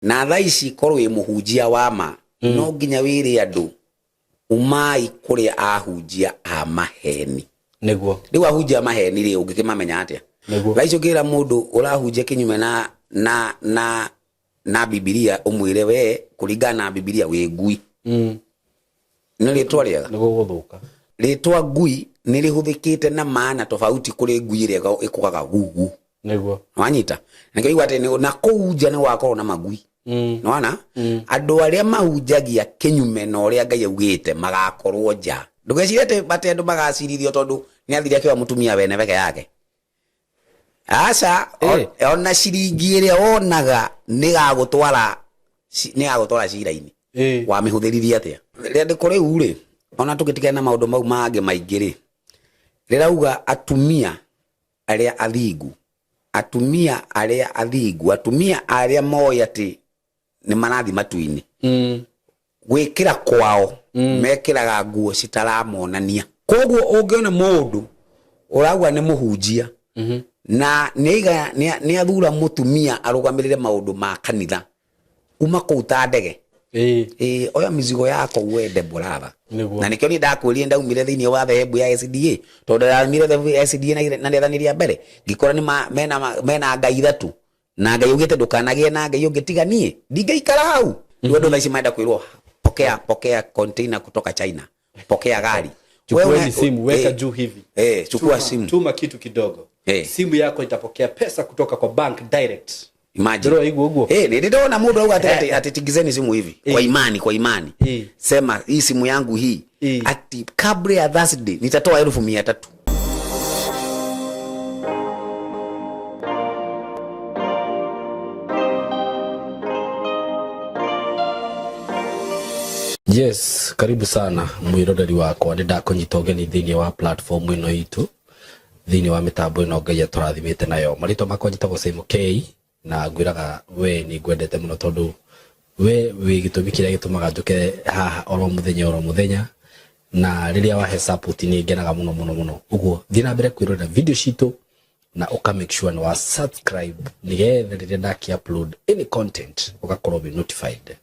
Na thaa ici korwo wĩ mũhunjia wa ma, no nginya wĩre andũ umai kũrĩa ahunjia a maheni. Rĩu ahunjia a maheni rĩ, ũngĩkĩmamenya atĩa? Thaa ici ũngĩra mũndũ ũrahunjia kĩnyume na Bibilia, ũmwĩre we kũringana na Bibilia wĩ ngui. Nĩ rĩtwa rĩega. Nĩ gũgũthũka. Rĩtwa ngui nĩ rĩhũthĩkĩte na maana tofauti kũrĩ ngui ĩrĩa ĩkũgaga gugu. Wanyita? Nĩkĩo igua atĩ na kũu nja nĩ wakorwo na magui. Nĩwona? Andũ arĩa mahunjagia kĩnyume na ũrĩa Ngai augĩte magakorwo nja. Ndũgecirie atĩ andũ magacirithio tondũ nĩ athire akĩoya mũtumia wene peke yake. Aca, ona ciringi ĩrĩa wonaga nĩ ĩgagũtwara cira-inĩ. Wamĩhũthĩririe atĩa? Rĩandĩko rĩu rĩ, ona tũgĩtigana na maũndũ mau mangĩ maingĩ rĩ, rĩrauga atumia arĩa athingu, atumia arĩa athingu, atumia arĩa moĩ atĩ nĩ marathiĩ matu-inĩ. Gwĩkĩra kwao, mekĩraga nguo citaramonania. Koguo ũngĩona mũndũ ũrauga nĩ mũhunjia, na nĩ athura mũtumia arũgamĩrĩre maũndũ ma kanitha, kuma kũu ta ndege. Oya mizigo yako uende brother. Na nĩkĩo niĩ ndakwĩrire ndaumire thĩinĩ wa dhehebu ya SDA, tondũ ndaumire dhehebu ya SDA na rĩathani rĩa mbere, ngĩkora nĩ mena ngai ithatũ, na Ngai augĩte ndũkanagĩe na ngai ũngĩ tiga niĩ, ndingĩikara hau. Rĩu andũ thaa ici marenda kwĩrwo pokea, pokea container kutoka China, pokea gari. Chukueni Wewe simu, weka juu hivi. Chukua simu. Tuma kitu kidogo. Simu yako itapokea pesa kutoka kwa bank direct. Imagine. Ndĩroa igua ũguo. Nĩndĩrona mũndũ auga atĩ tingizeni simu hivi. Kwa imani, kwa imani. Sema hii simu yangu hii. Ati kabla ya Thursday nitatoa elfu mia tatu. Yes, karibu sana mwiroreri wakwa, nĩ ndakũnyita ũgeni thĩinĩ wa platform ĩno itũ, thĩinĩ wa mĩtambo ĩno Ngai atũrathimĩte nayo. Marĩtwa makwa njĩtagwo Simon K, na ngwĩraga we nĩ ngwendete mũno tondũ we wĩ gĩtũmi kĩrĩa gĩtũmaga njũke haha oro mũthenya oro mũthenya, na rĩrĩa wahe support nĩ ngenaga mũno mũno mũno. Ũguo thiĩ na mbere kwĩrorera video citũ na ũka make sure nĩ wa subscribe nĩgetha rĩrĩa ndaki upload any content ũgakorwo wĩ notified.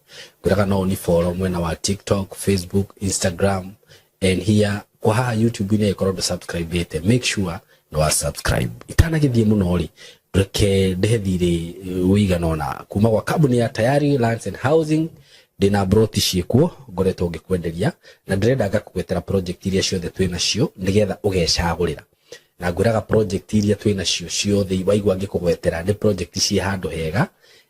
Ngwĩraga no ũni follow mwena wa TikTok, Facebook, Instagram and here kwa haha YouTube-inĩ ĩkorwo ndũ subscribe-ĩte, make sure nĩ wa subscribe. Itanagĩthiĩ mũno rĩ, reke ndĩhe thirĩ ũigana ũna kuma gwa kambuni ya Tayari Lands and Housing. Ndĩna broti ciĩkuo ngoretwo ngĩkwenderia na ndĩrenda ngakũgwetera project iria ciothe twĩ nacio nĩgetha ũgecagũrĩra. Na ngwĩraga project iria twĩ nacio ciothe waigua ngĩkũgwetera nĩ project ciĩ handũ hega,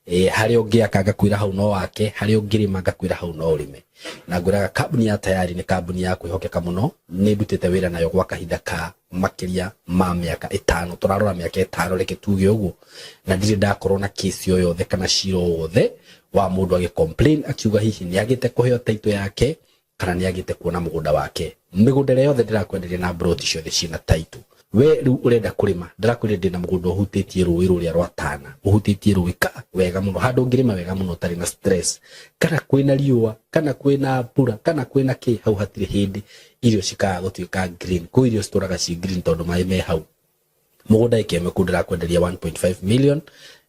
harĩa ũngĩaka ngakwĩra hau no wake, harĩa ũngĩrĩma ngakwĩra hau no ũrĩme. Na ngwĩraga kambuni ya Tayari nĩ kambuni ya kwĩhokeka mũno, nĩ ndutĩte wĩra nayo gwa kahinda ka makĩria ma mĩaka ĩtano, tũrarora mĩaka ĩtano reke tuge ũguo, na ndirĩ ndakorwo na case o yothe kana cira o wothe wa mũndũ agĩ complain akiuga hihi nĩ agĩte kũheo title yake kana nĩ agĩte kuona mũgũnda wake. Mĩgũnda ĩrĩa yothe ndĩrakwenderia na broti ciothe ciĩna title. We rĩu ũrenda kũrĩma, ndĩrakwĩrire ndĩna mũgũnda ũhutĩtie rũĩ rũrĩa rwa Tana, ũhutĩtie rũĩ ka wega mũno, handũ ũngĩrĩma wega mũno ũtarĩ na stress, kana kwĩna riũa, kana kwĩna mbura, kana kwĩna kĩ, hau hatirĩ hĩndĩ irio cikaga gũtuĩka green. Kũu irio citũraga ci green tondũ maĩ me hau. Mũgũnda ĩkeme kũu ndĩrakwenderia 1.5 million,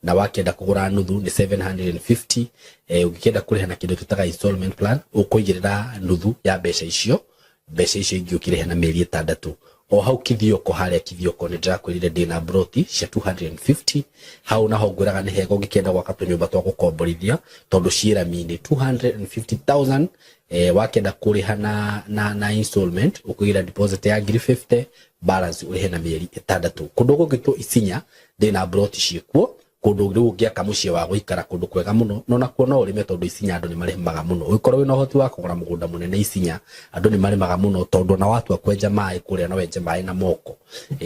na wakĩenda kũgũra nuthu nĩ 750. Ũngĩkĩenda kũrĩha na kĩndũ twĩtaga installment plan, ũkũigĩrĩra nuthu ya mbeca icio, mbeca icio ingĩ ũkĩrĩha na mĩeri ĩtandatũ. O hau Kithioko, harĩa Kithioko nĩ ndĩrakwĩrire ndĩna broti cia 250. Hau naho ngwĩraga nĩ hega ũngĩkĩenda gwaka tũnyũmba twa gũkomborithia tondũ ciĩ rami-inĩ 250,000. Wakĩenda kũrĩha na installment ũkũigĩra deposit ya ngiri 50, balance ũrĩhe na mĩeri ĩtandatũ. Kũndũ gũgĩtwo Isinya ndĩna broti ciĩkuo, kũndũ rĩu ũngĩaka mũciĩ wa gũikara kũndũ kwega mũno, no nakuo no ũrĩme tondũ Isinya andũ nĩ marĩmaga mũno. Ũngĩkorwo wĩna ũhoti wa kũgũra mũgũnda mũnene Isinya, andũ nĩ marĩmaga mũno tondũ ona watua kwenja maĩ kũrĩa no wenje maĩ na moko,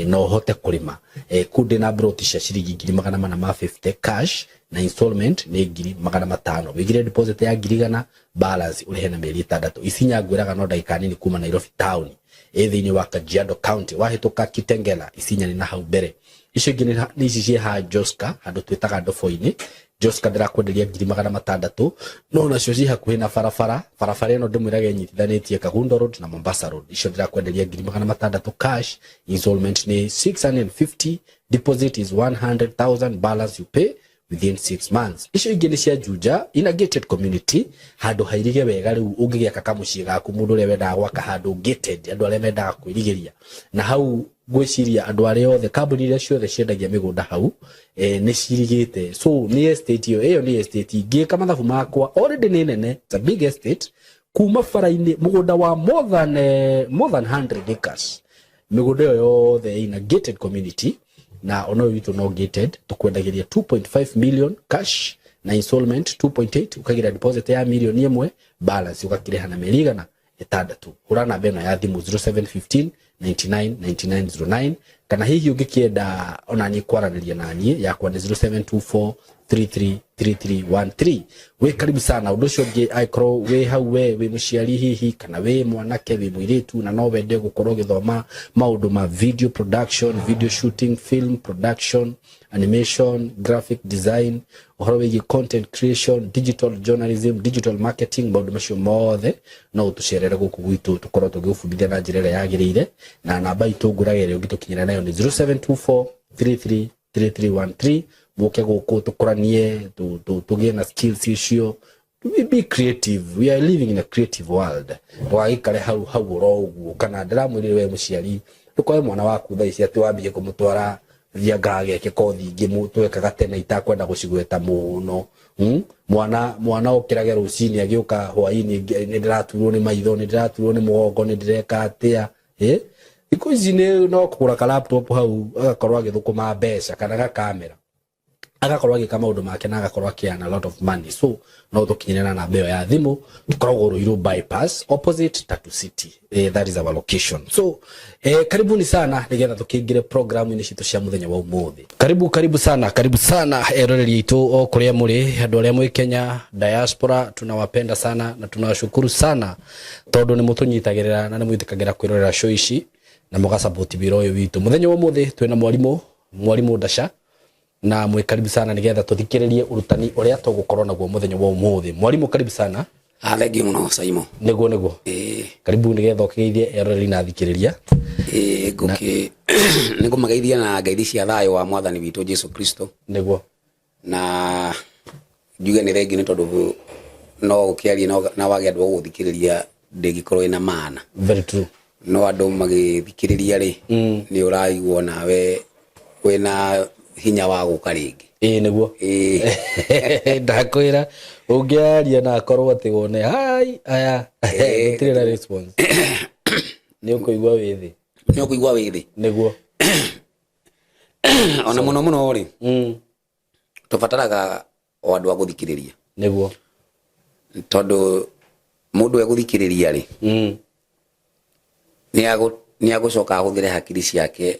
no ũhote kũrĩma. Kũu ndĩna broti cia ciringi ngiri magana mana ma 50 cash, na installment nĩ ngiri magana matano. Wĩigĩre deposit ya ngiri igana, balance ũrĩhe na mĩeri ĩtandatũ. Isinya ngwĩraga no ndagĩka nini kuma Nairobi town, ĩ thĩinĩ wa Kajiado County, wahĩtũka Kitengela, Isinya nĩ na hau mbere. Icio ingĩ nĩ ici ciĩ haha Joska, handũ twĩtaga Ndobo-inĩ. Joska ndĩrakwenderia ngiri magana matandatũ, no nacio ciĩ hakuhĩ na barabara. Barabara ĩno ndĩmwĩraga ĩnyitithanĩtie Kangundo Road na Mombasa Road. Icio ndĩrakwenderia ngiri magana matandatũ cash, installment nĩ 650, deposit is 100,000, balance you pay within 6 months. Icio ingĩ nĩ cia Juja in a gated community, handũ hairige wega. Rĩu ũngĩgĩaka kamũciĩ gaku, mũndũ ũrĩa wendaga gwaka handũ gated, andũ arĩa mendaga kwĩrigĩria na hau, ngwĩciria andũ arĩa othe, kambuni iria ciothe ciendagia mĩgũnda hau nĩ cirigĩte. So nĩ estate ĩyo, ĩyo nĩ estate ngĩka mathabu makwa already nĩ nene. It's a big estate kuma bara-inĩ, mũgũnda wa more than 100 acres. Mĩgũnda ĩyo yothe ĩna gated community, na ona ũyũ witũ no gated. Tũkwendagĩria 2.5 million cash na installment 2.8, ũkagĩra deposit ya mirioni 1, balance ũgakĩrĩha na mĩeri 600. Hũra namba ĩno ya thimũ, 0715 99 9909, kana hihi ũngĩkĩenda ona niĩ kwaranĩria na niĩ, yakwa nĩ 0724 333313. Wĩ karibu sana. Ũndũ ũcio ũngĩ, angĩkorwo wĩ hau, we wĩ mũciari hihi, kana wĩ mwanake, wĩ mũirĩtu, na no wende gũkorwo ũgĩthoma maũndũ ma video production, video shooting, film production, animation, graphic design, ũhoro wĩgiĩ content creation, digital journalism, digital marketing, maũndũ macio mothe, no ũtũcerere gũkũ gwitũ, tũkorwo tũgĩgũbundithia na njĩra ĩrĩa yagĩrĩire. Na namba itũ ngũraga ĩrĩa ũngĩtũkinyĩra nayo nĩ 0724 33 3313. Mũke gũkũ tũkũranie, tũgĩe na skills icio. We be creative, we are living in a creative world. Ndũgagĩikare hau hau oro ũguo. Kana ndĩramwĩrire, we mũciari, ndũkoe mwana waku thaa ici atĩ wambie kũmũtwara thianga ageke kothi ingĩ twekaga tene, itakwenda gũcigweta mũno. Mwana okĩrage rũcinĩ agĩũka hwainĩ, nĩ ndĩraturwo nĩ maitho, nĩ ndĩraturwo nĩ mũgongo, nĩ ndĩreka atĩa. Thikũ ici nĩ no kũgũra ka laptop hau, agakorwo agĩthũkũma mbeca, kana gakamera, agakorwo agĩka maũndũ make na agakorwo akĩearn a lot of money. So no tũkinyĩre na namba ĩyo ya thimũ. Tũkoragwo Ruiru Bypass, opposite Tatu City. That is our location. So karibuni sana, nigetha tũkĩingĩre programu-inĩ citũ cia mũthenya wa ũmũthĩ. Karibu, karibu sana, karibu sana eroreri aitũ o kũrĩa mũrĩ, andũ arĩa mwĩ Kenya, diaspora, tunawapenda sana na tunawashukuru sana tondũ nĩ mũtũnyitagĩrĩra na nĩ mwĩtĩkagĩra kwĩrorera show ici na mũgasupport wĩra ũyũ witũ. Mũthenya wa ũmũthĩ twĩna mwarimũ Ndasha, na mwĩ karibu sana nigetha tũthikĩrĩrie ũrutani ũrĩa tũgũkorwo naguo mũthenya wa ũmũthĩ. Mwarimũ, karibu sana. Ah, thank you mũno, Saimo. Nĩguo. Karibu nigetha ũkĩgeithie eroreri na athikĩrĩria. Ĩĩ, ngũkĩ nĩ ngũmageithia na ngeithi cia thayũ wa Mwathani witũ Jesu Kristo. Na njuge nĩ thengiũ nĩ tondũ no ũkĩarie na wage andũ a gũgũthikĩrĩria, ndĩngĩkorwo ĩna maana. Very true. No andũ magĩthikĩrĩria rĩ, nĩ ũraigua nawe wĩna hinya wa gũka rĩngĩ. Ĩĩ, nĩguo. Ndakwĩra, ũngĩaria na akorwo atĩ wone hai aya gũtirĩ na response, nĩ ũkũigua wĩ thĩ. Nĩ ũkũigua wĩ thĩ. Ona mũno mũno rĩ, tũbataraga o andũ a gũthikĩrĩria. Tondũ mũndũ egũthikĩrĩria rĩ, nĩ agũcoka ahũthĩre hakiri ciake,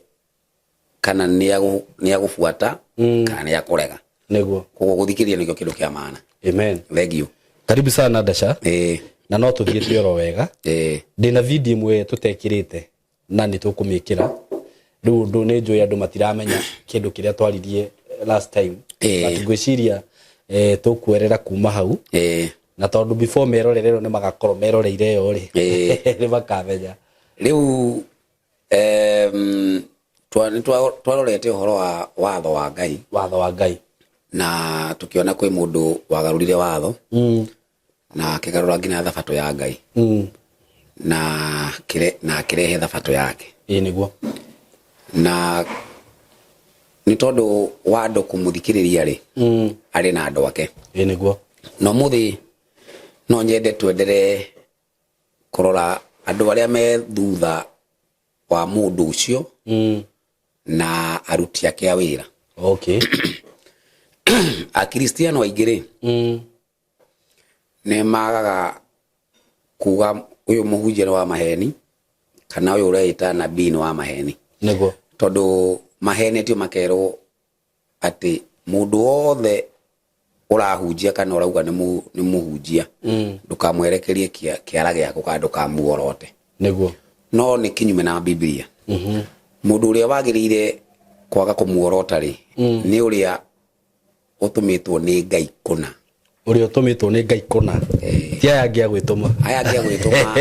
kana nĩ agũbuata kana nĩ akũrega. Koguo gũthikĩrĩria nĩkĩo kĩndũ kĩa maana. Amen. Thank you. Karibu sana, Ndasha. Na no tũthiĩte oro wega. Ndĩna video ĩmwe tũtekĩrĩte na nĩ tũkũmĩkĩra rĩu. Ũndũ nĩ njũĩ andũ matiramenya kĩndũ kĩrĩa twaririe last time, but ngwĩciria tũkuerera kuma hau, na tondũ before merorere ĩno nĩ magakorwo meroreire ĩyo rĩ, nĩ makamenya. Rĩu nĩ twarorete ũhoro wa watho wa Ngai. Watho wa Ngai. Na tũkĩona kwĩ mũndũ wagarũrire watho na akĩgarũra nginya thabatũ ya Ngai na akĩrehe thabatũ yake. Ĩĩ, nĩguo. Na nĩ tondũ wa andũ kũmũthikĩrĩria rĩ, arĩ na andũ ake. Ĩĩ, nĩguo. Na ũmũthĩ no nyende twenderee kũrora andũ arĩa me thutha wa mũndũ ũcio na aruti ake a wĩra. Akristiano aingĩ rĩ, nĩ magaga kuga ũyũ mũhunjia nĩ wa maheni kana ũyũ ũreĩta nabii nĩ wa maheni. Tondũ mahenetio, makerwo atĩ mũndũ wothe ũrahunjia kana ũrauga nĩ mũhunjia, ndũkamwerekerie kĩara gĩaku kana ndũkamuorote. No nĩ kinyume na Biblia. Mũndũ ũrĩa wagĩrĩire kwaga kũmuorota rĩ, nĩ ũrĩa ũtũmĩtwo nĩ Ngai kũna. Ũrĩa ũtũmĩtwo nĩ Ngai kũna, ti aya angĩ a gwĩtũma. Aya angĩ a gwĩtũma,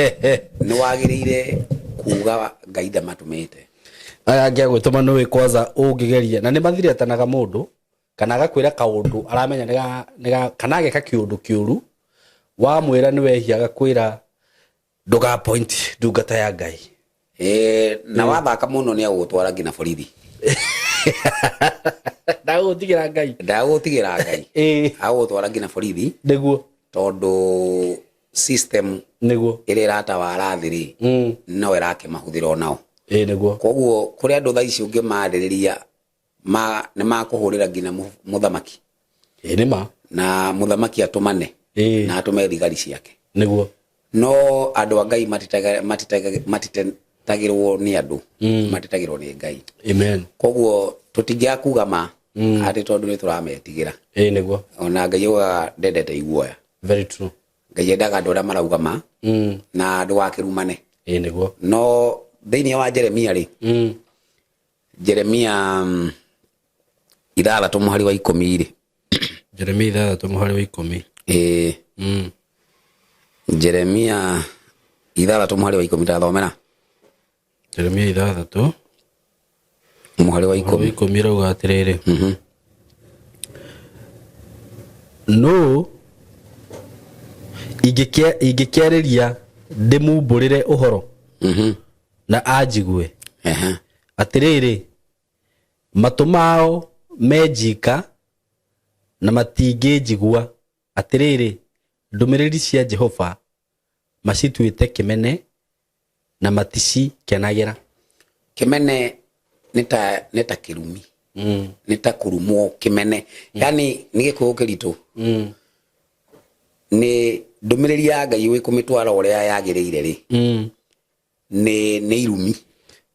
nĩ wagĩrĩire kuga Ngai ndamatũmĩte. Aya angĩ a gwĩtũma, nĩ kwanza ũngĩgeria na nĩ mathiretanaga mũndũ. Kana agakwĩra kaũndũ aramenya kana ageka kĩũndũ kĩũru, wamwĩra nĩ wehia agakwĩra ndũga point ndungata ya Ngai. Ĩĩ, na wathaka mũno nĩ agũgũtwara nginya borithi. Ndagũtigĩra Ngai. Ndagũtigĩra Ngai. Agũgũtwara nginya borithi. Nĩguo. Tondũ system nĩguo ĩrĩa ĩratawara thĩ rĩ, no ĩrakĩmahũthĩra onao. Ĩĩ nĩguo. Koguo kũrĩ andũ thaa ici ũngĩmarĩrĩria ma nĩ makũhũrĩra nginya mũthamaki. Ĩĩ nĩ ma. Na mũthamaki atũmane. Na atũme thigari ciake. Nĩguo. No andũ a Ngai matitetagĩrwo nĩ andũ, matetagĩrwo nĩ Ngai. Amen. Koguo tũtingĩaga kuga ma atĩ tondũ nĩ tũrametigĩra. Ĩĩ nĩguo. Ona Ngai augaga ndendete iguoya. Very true. Ngai endaga andũ arĩa marauga ma na ndũgakĩrumane. Ĩĩ nĩguo. No thĩinĩ wa Jeremia rĩ, Jeremia 6 mũhari wa 10 rĩ. Jeremia 6 mũhari wa 10. Ĩĩ. Jeremia 6 mũhari wa 10, tathomera. Jeremia 6 mũhari wa 10. 10 ĩrauga atĩrĩrĩ. Nũ ingĩkĩarĩria ndĩmumbũrĩre ũhoro na anjigue? Atĩrĩrĩ, matũ mao menjika na matingĩnjigua. Atĩrĩrĩ, ndũmĩrĩri cia Jehova macituĩte kĩmene na maticikenagĩra. Kĩmene nĩ ta kĩrumi. Nĩ ta kũrumwo kĩmene. Yaani nĩ gĩkũyũ kĩritũ. Nĩ ndũmĩrĩri ya Ngai wĩkũmĩtwara ũrĩa yagĩrĩire rĩ. Nĩ irumi.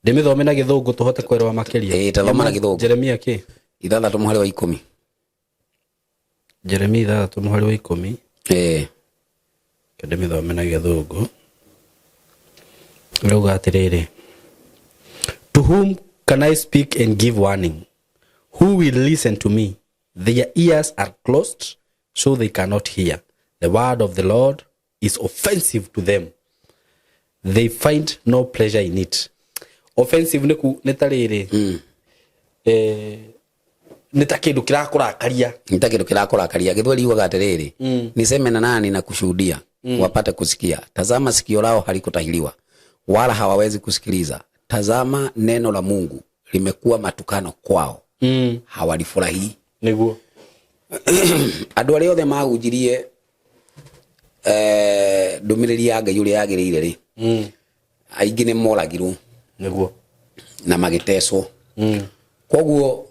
Ndĩmĩthome na gĩthũngũ tũhote kuelewa makĩria. Ĩĩ, tathoma na gĩthũngũ. Jeremia kĩ? 6 mũhari wa 10. Jeremia 6 mũhari wa 10. Ĩĩ. Ndĩmĩthome na gĩthũngũ. Ĩrauga atĩrĩrĩ. To whom can I speak and give warning? Who will listen to me? Their ears are closed, so they cannot hear. The word of the Lord is offensive to them. They find no pleasure in it. Offensive nĩ ta rĩrĩ. Nĩ ta kĩndũ kĩrakũrakaria. Nĩ ta kĩndũ kĩrakũrakaria. Gĩthweri yugaga atĩrĩrĩ, niseme na nani na kushuhudia, wapate kusikia. Tazama sikio lao halikutahiriwa, wala hawawezi kusikiliza. Tazama neno la Mungu limekuwa matukano kwao. Hawalifurahii. Nĩguo. Andũ arĩa othe mahunjirie, ndũmĩrĩri ya Ngai ũrĩa yagĩrĩire rĩ, aingĩ nĩ moragirwo. Nĩguo. Na magĩtecwo. Koguo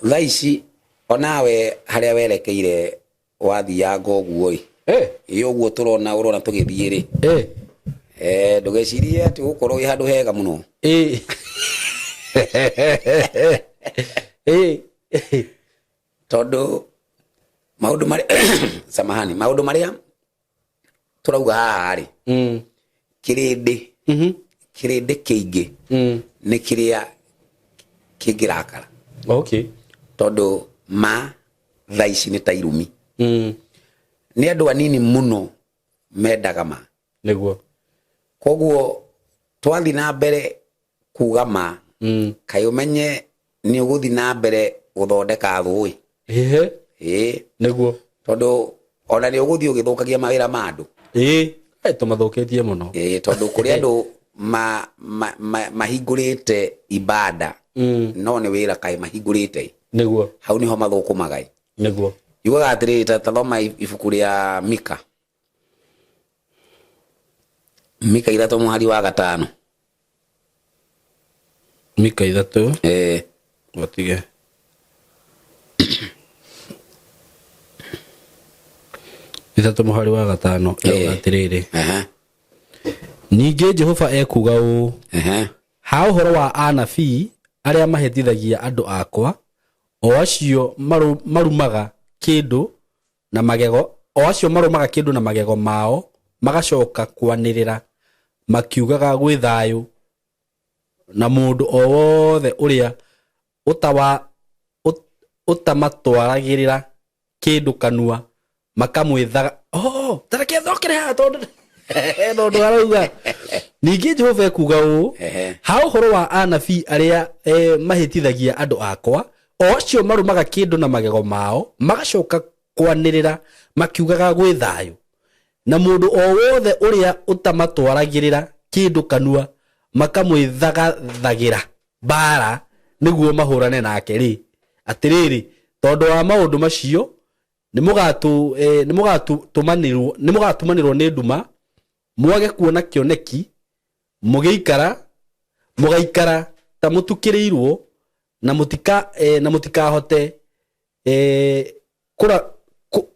thaa ici onawe harĩa werekeire wathianga ũguo ĩ. Ĩ ũguo tũrona ũrona tũgĩthiĩ rĩ. Ndũgecirie atĩ ũgũkorwo wĩ handũ hega mũno. Tondũ maũndũ marĩa samahani, maũndũ marĩa tũrauga haha rĩ, kĩrĩndĩ kĩingĩ nĩ kĩrĩa kĩngĩrakara. Tondũ ma thaa ici nĩ ta irumi. Nĩ andũ anini mũno mendaga ma. Nĩguo. Koguo twathiĩ na mbere kuga ma, kaĩ ũmenye nĩ ũgũthiĩ na mbere gũthondeka thũ ĩ. Ĩĩ. Nĩguo. Tondũ ona nĩ ũgũthiĩ ũgĩthũkagia mawĩra ma andũ. Ĩĩ. Tũmathũkĩtie mũno. Ĩĩ, tondũ kũrĩ andũ mahingũrĩte ibada, no nĩ wĩra kaĩ mahingũrĩte. Nĩguo. Hau nĩho mathũkũmaga ĩ. Nĩguo. Yugaga atĩrĩrĩ, ta thoma ibuku rĩa Mika. Mika 3 mũhari wa 5. Mika 3? Ĩĩ. Watige. 3 mũhari wa 5, ĩrauga atĩrĩrĩ. Ningĩ Jehova ekuuga ũũ, ha ũhoro wa anabii arĩa mahĩtithagia andũ akwa, o acio marumaga kĩndũ na magego, o acio marumaga kĩndũ na magego mao, magacoka kwanĩrĩra makiugaga gwĩ thayũ, na mũndũ o wothe ũrĩa ũtamatwaragĩrĩra kĩndũ kanua makamwĩthaga. Oh, tareke thokere haha tondũ arauga. Ningĩ Jehova ekuuga ũũ, ha ũhoro wa anabii arĩa mahĩtithagia andũ akwa, O acio marũmaga kĩndũ na magego mao, magacoka kwanĩrĩra makiugaga gwĩ thayũ, na mũndũ o wothe ũrĩa ũtamatwaragĩrĩra kĩndũ kanua makamwĩthagathagĩra mbaara nĩguo mahũrane nake-rĩ, atĩrĩrĩ, tondũ wa maũndũ macio nĩmũgatumanĩrwo nĩ nduma, mwage kuona kĩoneki, mũgĩikara mũgaikara ta mũtukĩrĩirwo, na mũtika na mũtikahote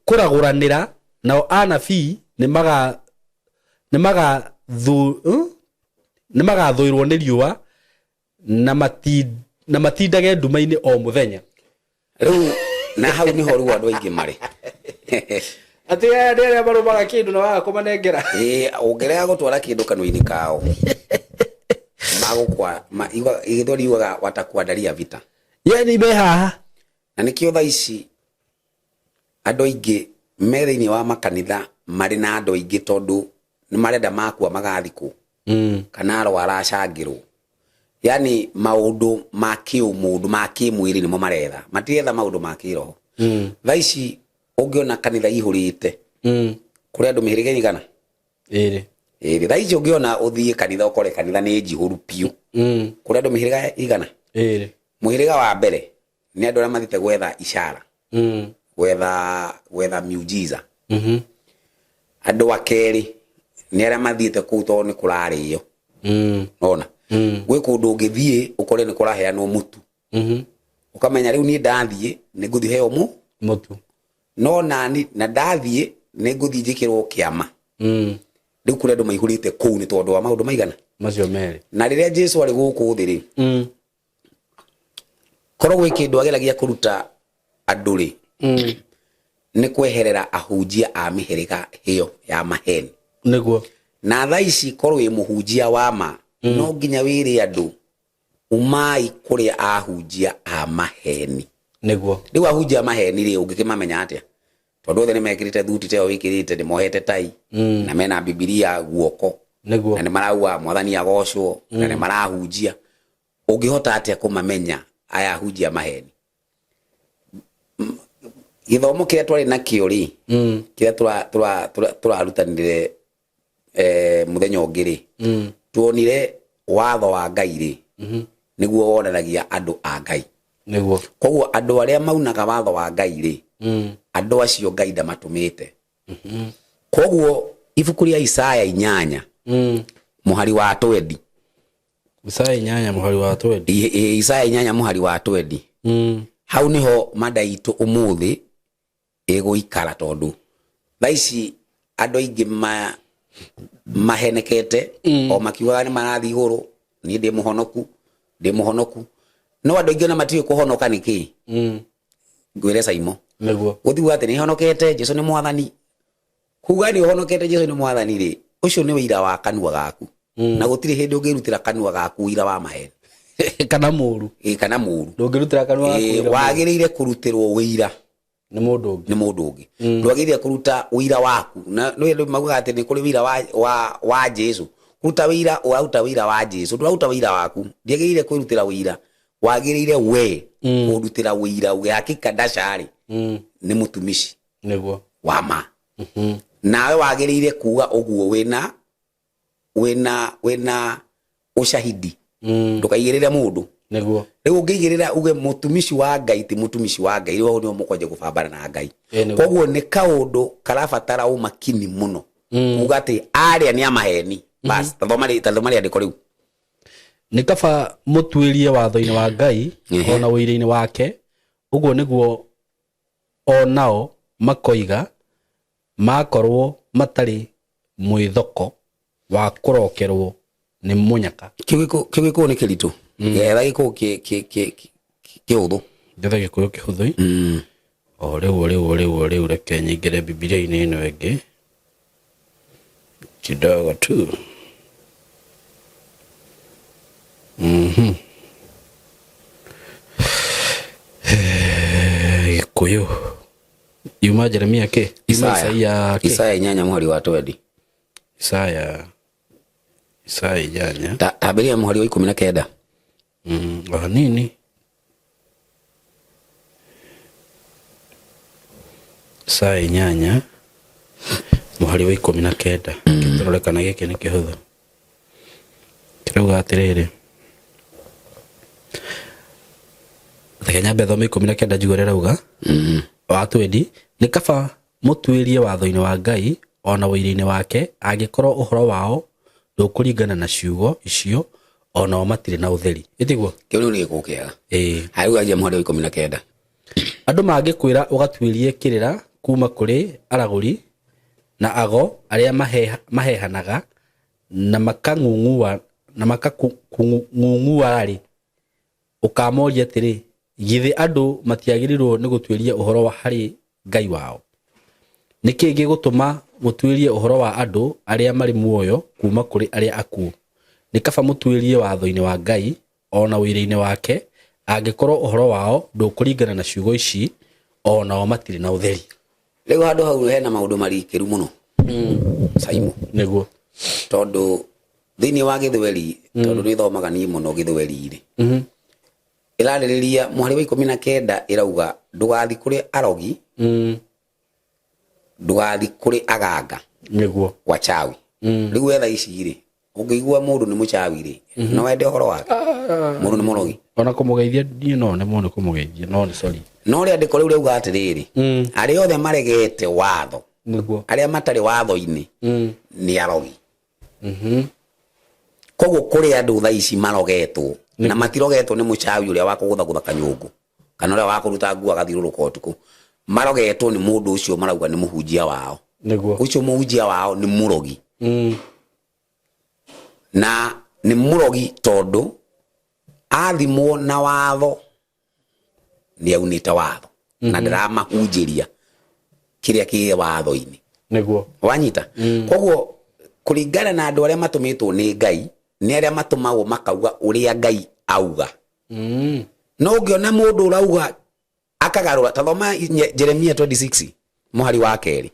kũragũranĩra, nao anabii nĩmagathũĩrwo nĩ riũa, na matindage nduma-inĩ o mũthenya. Rĩu na hau nĩho rĩu andũ aingĩ marĩ. Atĩ aya nĩ arĩa marũmaga kĩndũ na waga kũmanengera. Ĩĩ, ũngĩrega gũtwara kĩndũ kanua-inĩ kao, magũkwa gĩthweri yugaga watakuandaria vita. Yani me haha. Na nĩkĩo thaa ici andũ aingĩ me thĩinĩ wa makanitha marĩ na andũ aingĩ, tondũ nĩ marenda makua magathikwo, kana arwara acangĩrwo. Yani maũndũ ma kĩũmũndũ, ma kĩmwĩrĩ nĩmo maretha, matiretha maũndũ ma kĩroho. Thaa ici ũngĩona kanitha ihũrĩte, kũrĩ andũ mĩhĩrĩga ĩigana? Ĩrĩ. Ĩrĩ. Thaa ici ũngĩona ũthiĩ kanitha ũkore kanitha nĩ njihũru biũ, kũrĩ andũ mĩhĩrĩga igana? Ĩrĩ. Mũhĩrĩga wa mbere nĩ andũ arĩa mathiĩte gwetha ishara, gwetha miujiza. Andũ a kerĩ nĩ arĩa mathiĩte kũu tondũ nĩ kũrarĩo. Ona gwĩ kũndũ ũngĩthiĩ ũkore nĩ kũraheanwo mũtu, ũkamenya rĩu niĩ ndathiĩ nĩ ngũthiĩ heo mũtu, no nani na ndathiĩ nĩ ngũthiĩ njĩkĩrwo kĩama. Rĩu kũrĩ andũ maihũrĩte kũu nĩ tondũ wa maũndũ maigana macio merĩ. Na rĩrĩa Jesu arĩ gũkũ thĩ rĩ, korwo gwĩ kĩndũ ageragia kũruta andũ rĩ, nĩ kweherera ahunjia a mĩhĩrĩga ĩyo ya maheni. Na thaa ici korwo wĩ mũhunjia wa ma, no nginya wĩre andũ umai kũrĩa ahunjia a maheni. Rĩu ahunjia a maheni rĩ, ũngĩkĩmamenya atĩa? Tondũ othe nĩ mekĩrĩte thuti ta ĩyo wĩkĩrĩte, nĩ mohete tai, na mena Bibilia guoko, na nĩ marauga mwathani agocwo, na nĩ marahunjia. Ũngĩhota atĩa kũmamenya aya ahunjia maheni? Gĩthomo kĩrĩa twarĩ nakĩo rĩ, kĩrĩa tũrarutanire mũthenya ũngĩ rĩ, tuonire watho wa Ngai rĩ, nĩguo wonanagia andũ a Ngai. Koguo andũ arĩa maunaga watho wa Ngai rĩ, andũ acio Ngai ndamatũmĩte. Koguo ibuku rĩa Isaya 8 mũhari wa 20. Isaya 8 mũhari wa 20. Isaya 8 mũhari wa 20. Hau niho mada itũ ũmũthĩ ĩgũikara, tondũ thaa ici andũ aingĩ mahenekete, o makiugaga nĩ marathiĩ igũrũ, niĩ ndĩ mũhonoku, ndĩ mũhonoku, no andũ aingĩ ona matiũĩ kũhonoka nĩ kĩĩ. Ngwĩre Saimo, Gũthiuga atĩ nĩ honokete, Jesu nĩ mwathani, kuga nĩ ũhonokete, Jesu nĩ mwathani rĩ, ũcio nĩ ũira wa kanua gaku, na gũtirĩ hĩndĩ ũngĩrutĩra kanua gaku ũira wa maheni kana mũru. Ĩ, kana mũru. Ndũngĩrutĩra kanua gaku ũira mũru. Wagĩrĩire kũrutĩrwo ũira nĩ mũndũ ũngĩ. Nĩ mũndũ ũngĩ. Ndwagĩrĩire kũruta ũira waku, na nĩ andũ maugaga atĩ nĩ kũrĩ ũira wa Jesu. Kũruta ũira, ũraruta ũira wa Jesu, ndũraruta ũira waku. Ndiagĩrĩire kwĩrutĩra ũira, wagĩrĩire we kũrutĩra ũira uge hakika ndacarĩ nĩ mũtumishi wa ma. Nawe wagĩrĩire kuga ũguo wĩna ũcahidi, ndũkaigĩrĩre mũndũ. Rĩu ũngĩigĩrĩra uge mũtumishi wa Ngai ti mũtumishi wa Ngai, rĩu hau nĩho mũkwanja kũbambana na Ngai. Koguo nĩ kaũndũ karabatara ũmakini mũno kuga atĩ arĩa nĩ amaheni. Bas, tathoma rĩandĩko rĩu. Nĩ kaba mũtuĩrie watho-inĩ wa Ngai ona ũira-inĩ wake, ũguo nĩguo o nao makoiga, makorwo matarĩ mwĩthoko wa kũrokerwo nĩ mũnyaka. Kĩu gĩkũyũ nĩ kĩritũ, etha gĩkũyũ kĩhũthũ. Ngetha gĩkũyũ kĩhũthũ. O rĩu, o rĩu, o rĩu, o rĩu, reke nyingĩre Bibilia-inĩ ĩno ĩngĩ kidogo tu. Gĩkũyũ yuma Jeremia kĩ yuma? Isaya. Isaia kĩ? Isaya 8 mũhari wa 20. Isaya 8. Tambĩrĩria mũhari wa 19. O hanini. Isaya 8 mũhari wa 19. Tũrore kana gĩkĩ nĩ kĩhũthũ. Kĩrauga atĩrĩrĩ, reke nyambe thome 19 njigue ũrĩa ĩrauga. Watwendi nĩ kaba mũtuĩrie watho-inĩ wa Ngai o na ũira-inĩ wake, angĩkorwo ũhoro wao ndũkũringana na ciugo icio, o nao matirĩ na ũtheri. Ĩtiguo? Kĩu rĩu nĩ gĩkũkĩaga. Ĩĩ. Haya, rĩu anjia mũhari wa 19. Andũ mangĩkwĩra ũgatuĩrie kĩrĩra kuma kũrĩ aragũri na ago arĩa mahehanaga na makang'ung'ua na makakung'ung'ua-rĩ, ũkamoria atĩrĩ, githĩ andũ matiagĩrĩirwo nĩ gũtuĩria ũhoro harĩ Ngai wao? Nĩ kĩĩ gĩgũtũma mũtuĩrie ũhoro wa andũ arĩa marĩ muoyo kuma kũrĩ arĩa akuũ? Nĩ kaba mũtuĩrie watho-inĩ wa Ngai o na ũira-inĩ wake, angĩkorwo ũhoro wao ndũkũringana na ciugo ici, o nao matirĩ na ũtheri. Rĩu handũ hau hena maũndũ marikĩru mũno. Saimu. Nĩguo. Tondũ thĩinĩ wa gĩthweri, tondũ nĩ thomaga niĩ mũno gĩthweri-rĩ, ĩrarĩrĩria mũhari wa 19 ĩrauga ndũgathi kũrĩ arogi, ndũgathi kũrĩ aganga. Nĩguo. Wachawi. Rĩu wetha ici rĩ, ũngĩigua mũndũ nĩ mũchawi rĩ, no wende ũhoro wake? Mũndũ nĩ mũrogi. Ona kũmũgeithia niĩ no nemwo nĩ kũmũgeithia, no nĩ sorry. No rĩandĩko rĩu rĩauga atĩrĩrĩ, arĩa othe maregete watho, Nĩguo. arĩa matarĩ watho-inĩ, nĩ arogi. Koguo kũrĩ andũ thaa ici marogetwo, na matirogetwo nĩ mũchawi ũrĩa wa kũgũthagũtha kanyũngũ, kana ũrĩa wa kũruta nguo agathiũrũrũka ũtukũ. Marogetwo nĩ mũndũ ũcio marauga nĩ mũhunjia wao. Nĩguo. Ũcio mũhunjia wao nĩ mũrogi. Na nĩ mũrogi tondũ athimwo na watho nĩ aunĩte watho. Na ndĩramahunjĩria kĩrĩa kĩ watho-inĩ. Nĩguo. Wanyita? Koguo kũringana na andũ arĩa matũmĩtwo nĩ Ngai, nĩ arĩa matũmagwo makauga ũrĩa Ngai auga. No ũngĩona mũndũ ũrauga akagarũra, ta thoma Jeremia 26 mũhari wa 2.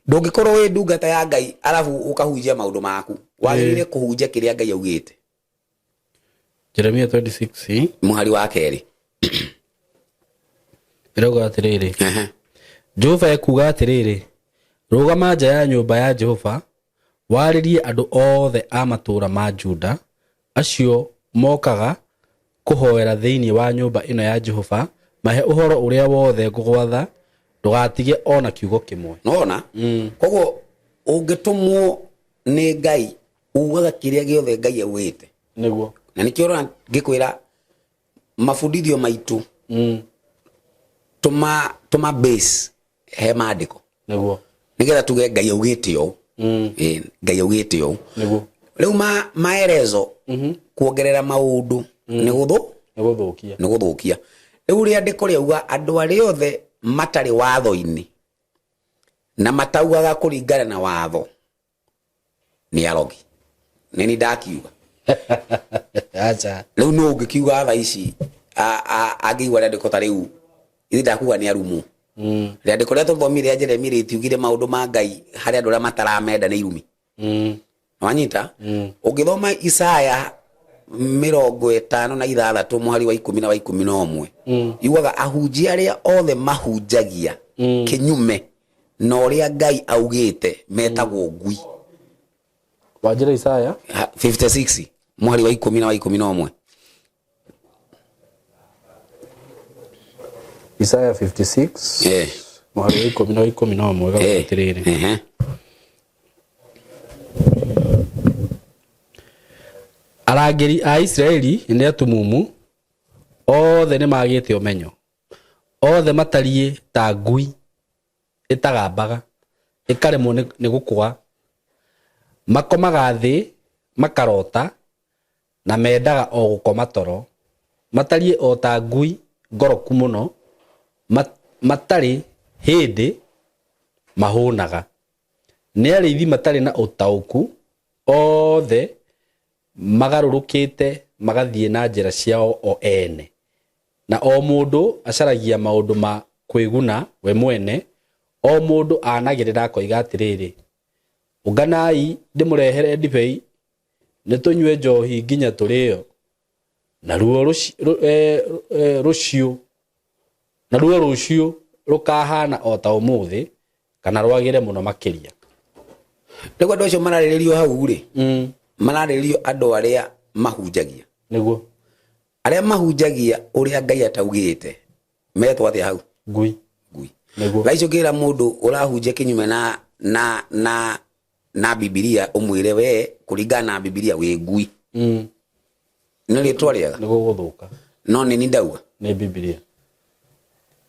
Ndũngĩkorwo wĩ ndungata ya Ngai arabu ũkahunjia maũndũ maku. Wagĩrĩire kũhunjia kĩrĩa Ngai augĩte. Jeremia 26 mũhari wa 2. Ĩrauga atĩrĩrĩ, Jehova ekuuga atĩrĩrĩ, rũgama nja ya nyũmba ya Jehova, warĩrie andũ othe a matũũra ma Juda, acio mokaga kũhoera thĩinĩ wa nyũmba ĩno ya Jehova, mahe ũhoro ũrĩa wothe ngũgwatha, ndũgatige o na kiugo kĩmwe. Nĩwona? Koguo ũngĩtũmwo nĩ Ngai, ugaga kĩrĩa gĩothe Ngai augĩte. Nĩguo. Na nĩkĩo ũrona ngĩkwĩra mabundithio maitũ, tũma base he maandĩko. Nĩguo. Nĩgetha tuge Ngai augĩte ũũ. Ngai augĩte ũũ. Nĩguo. Rĩu maelezo kuongerera maũndũ nĩ gũthũ? Nĩ gũthũkia. Nĩ gũthũkia. Rĩu rĩandĩko rĩauga andũ arĩa othe matarĩ watho-inĩ na mataugaga kũringana na watho nĩ arogi. Nĩ ni ndakiuga. Acha. Rĩu nũ ũngĩkiuga thaa ici angĩigua rĩandĩko ta rĩu, ithe ndakuga nĩ arumu. Rĩandĩko rĩrĩa tũthomire rĩa Jeremia rĩtiugire maũndũ ma Ngai harĩ andũ arĩa mataramenda nĩ irumi. Wanyita? Ũngĩthoma Isaya 56 mũhari wa 10 na wa 11, yugaga ahunjia arĩa othe mahunjagia kĩnyume na ũrĩa Ngai augĩte metagwo ngui. Wanjĩra Isaya? 56 mũhari wa 10 na wa 11. Isaya 56 mũhari wa 10 na wa 11 gauga atĩrĩrĩ. Arangĩri a Isiraeli nĩ atumumu, othe nĩ magĩte ũmenyo, othe matariĩ ta ngui ĩtagambaga, ĩkaremwo nĩ gũkũga, makomaga thĩ makarota, na mendaga o gũkoma toro, matariĩ o ta ngui ngoroku mũno, matarĩ hĩndĩ mahũnaga. Nĩ arĩithi matarĩ na ũtaũku, othe magarũrũkĩte magathiĩ na njĩra ciao o ene, na o mũndũ acaragia maũndũ ma kwĩguna we mwene, o mũndũ anagĩrĩra akoiga atĩrĩrĩ, ũnganai ndĩmũrehere ndibei, nĩtũnyue njohi nginya tũrĩo, naruo rũciũ Rũkahaana o ta ũmũthĩ, kana rwagĩre mũno makĩria. Rĩu andũ acio mararĩrĩrio hau rĩ, mararĩrĩrio andũ arĩa mahunjagia. Nĩguo. Arĩa mahunjagia ũrĩa Ngai ataugĩte metwo atĩa hau? Ngui. Ngui. Nĩguo. Thaa ici ũkĩra mũndũ ũrahunjia kĩnyume na Bibilia, ũmwĩre we kũringana na Bibilia wĩ ngui. Nĩ rĩtwa rĩega? Nĩ gũgũthũka. No nĩ ni ndauga. Nĩ Bibilia.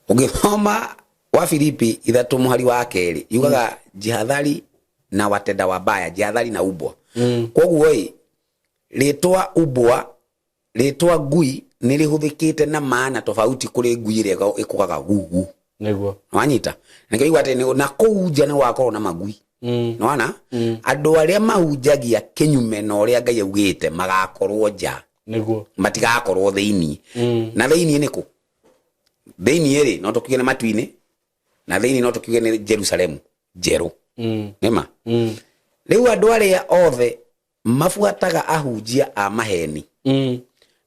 Ũngĩthoma wa Filipi 3 mũhari wa 2 yugaga jihadhari na watenda wabaya, jihadhari na ubwa. Koguo ĩ, rĩtwa ubwa, rĩtwa ngui nĩ rĩhũthĩkĩte na maana tofauti kũrĩ ngui ĩrĩa ĩkũgaga gugu. Nĩguo. Wanyita? Nĩkĩo igua atĩ na kũu nja nĩ wakorwo na magui. Nĩwona? Andũ arĩa mahunjagia kĩnyume na ũrĩa Ngai augĩte magakorwo nja. Nĩguo. Matigakorwo thĩinĩ. Na thĩinĩ nĩ kũ? Thĩinĩ rĩ, no tũkiuge nĩ matu-inĩ, na thĩinĩ no tũkiuge nĩ Jerusalemu njerũ. Nĩma? Rĩu andũ arĩa othe mabuataga ahunjia a maheni,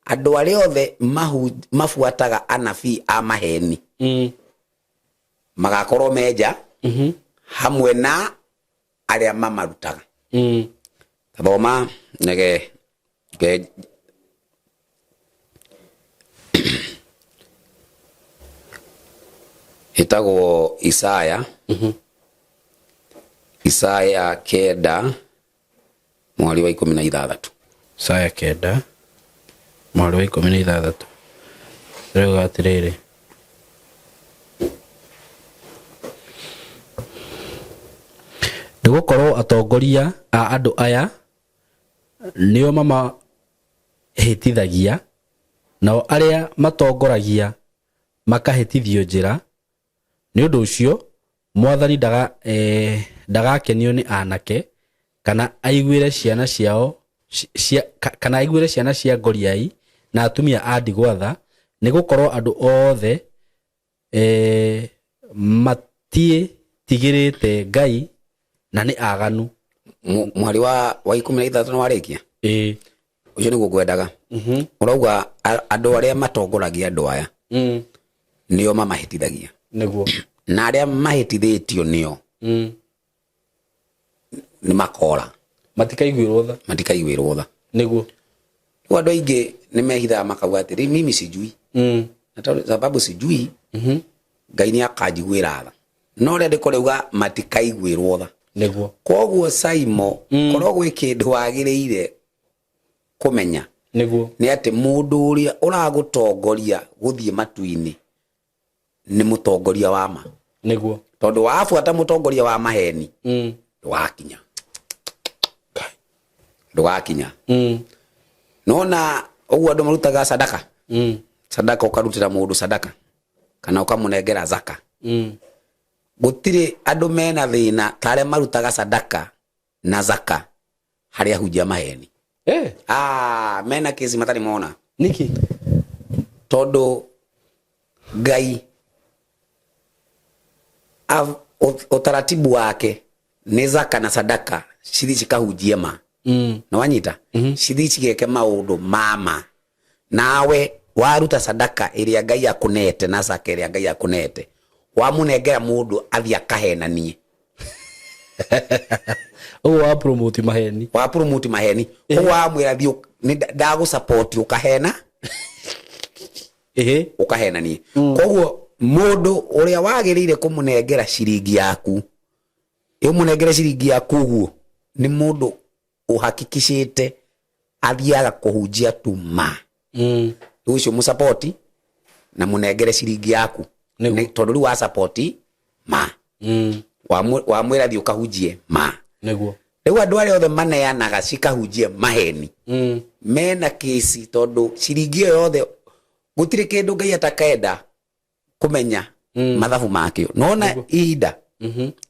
andũ arĩa othe mabuataga anabii a maheni, magakorwo menja hamwe na arĩa mamarutaga. Thoma nege ge ĩtagwo Isaya. Isaya 9 mweri wa 16. Isaya 9 mweri wa 16. Rĩuga atĩrĩrĩ, nĩgũkorwo atongoria a andũ aya nĩo mamahĩtithagia, nao arĩa matongoragia makahĩtithio njĩra. Nĩ ũndũ ũcio Mwathani ndagakenio nĩ anake, kana aiguĩre ciana ciao cia, kana aiguĩre ciana cia ngoriai na atumia a ndigwa tha, nĩgũkorwo andũ othe matiĩtigĩrĩte Ngai na nĩ aganu. Mweri wa 16 nĩ warĩkia? Ĩĩ. Ũcio nĩguo ngwendaga. Ũrauga andũ arĩa matongoragia andũ aya nĩo mamahĩtithagia. Nĩguo. Na arĩa mahĩtithĩtio nĩo nĩ makora. Matikaiguĩrwo tha. Matikaiguĩrwo tha. Nĩguo. Rĩu andũ aingĩ nĩ mehithaga makauga atĩrĩ, mimi sijui. Na tondũ sababu sijui, Ngai nĩ akanjiguĩra tha. No rĩandĩko rĩuga matikaiguĩrwo tha. Nĩguo. Koguo Saimo, korwo gwĩ kĩndũ wagĩrĩire kũmenya, Nĩguo. nĩ atĩ mũndũ ũrĩa ũragũtongoria gũthiĩ matu-inĩ nĩ mũtongoria wa ma. Nĩguo. Tondũ wabuata mũtongoria wa maheni, ndũgakinya. Ndũgakinya. Nona ũguo andũ marutaga sadaka. Sadaka ũkarutĩra mũndũ sadaka kana ũkamũnengera zaka. Gũtirĩ andũ mena thĩna ta arĩa marutaga sadaka na zaka harĩa ahunjia maheni. Mena kesi matarĩ mona. Nĩkĩ? Tondũ Ngai utaratibu wake nĩ zaka na sadaka cithi cikahunjie ma. Na wanyita? Cithi cigeke maũndũ ma ma. Nawe waruta sadaka ĩrĩa Ngai akũnete na zaka ĩrĩa Ngai akũnete, wamũnengera mũndũ athiĩ akahenanie. Ũguo wa promote maheni. Wa promote maheni. Ũguo wamwĩra thiĩ nĩ ndagũ support ũkahena. Ũkahenanie. Koguo mũndũ ũrĩa wagĩrĩire kũmũnengera ciringi yaku, ũmũnengere ciringi yaku ũguo, nĩ mũndũ ũhakikicĩte athiaga kũhunjia tu ma. Rĩu ũcio mũsapoti na mũnengere ciringi yaku. Nĩguo. Nĩ tondũ rĩu wa support ma. Wamwĩra thiĩ ũkahunjie ma. Nĩguo. Rĩu andũ arĩa othe maneanaga cikahunjie maheni. Mena kesi tondũ ciringi ĩyo yothe gũtirĩ kĩndũ Ngai atakenda kũmenya mathabu makĩo. Nona ihinda,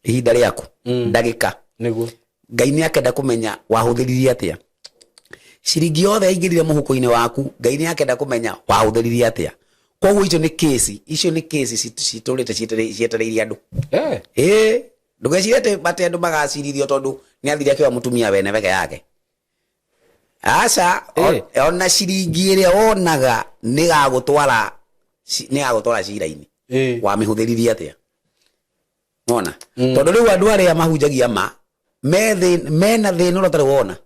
ihinda rĩaku, ndagĩka. Nĩguo. Ngai nĩ akenda kũmenya wahũthĩririe atĩa. Ciringi yothe yaingĩrire mũhuko-inĩ waku, Ngai nĩ akenda kũmenya wahũthĩririe atĩa. Koguo icio nĩ kesi, icio nĩ kesi citũrĩte cietereire andũ. Ndũgecirie atĩ andũ magacirithio tondũ nĩ athire akĩoya mũtumia wene wege yake. Aca, ona ciringi ĩrĩa wonaga nĩ gagũtwara cira-inĩ. Wamĩhũthĩririe atĩa? Wona, tondũ rĩu andũ arĩa mahunjagia ma me mena thĩna ũrĩa ũtarĩ wona,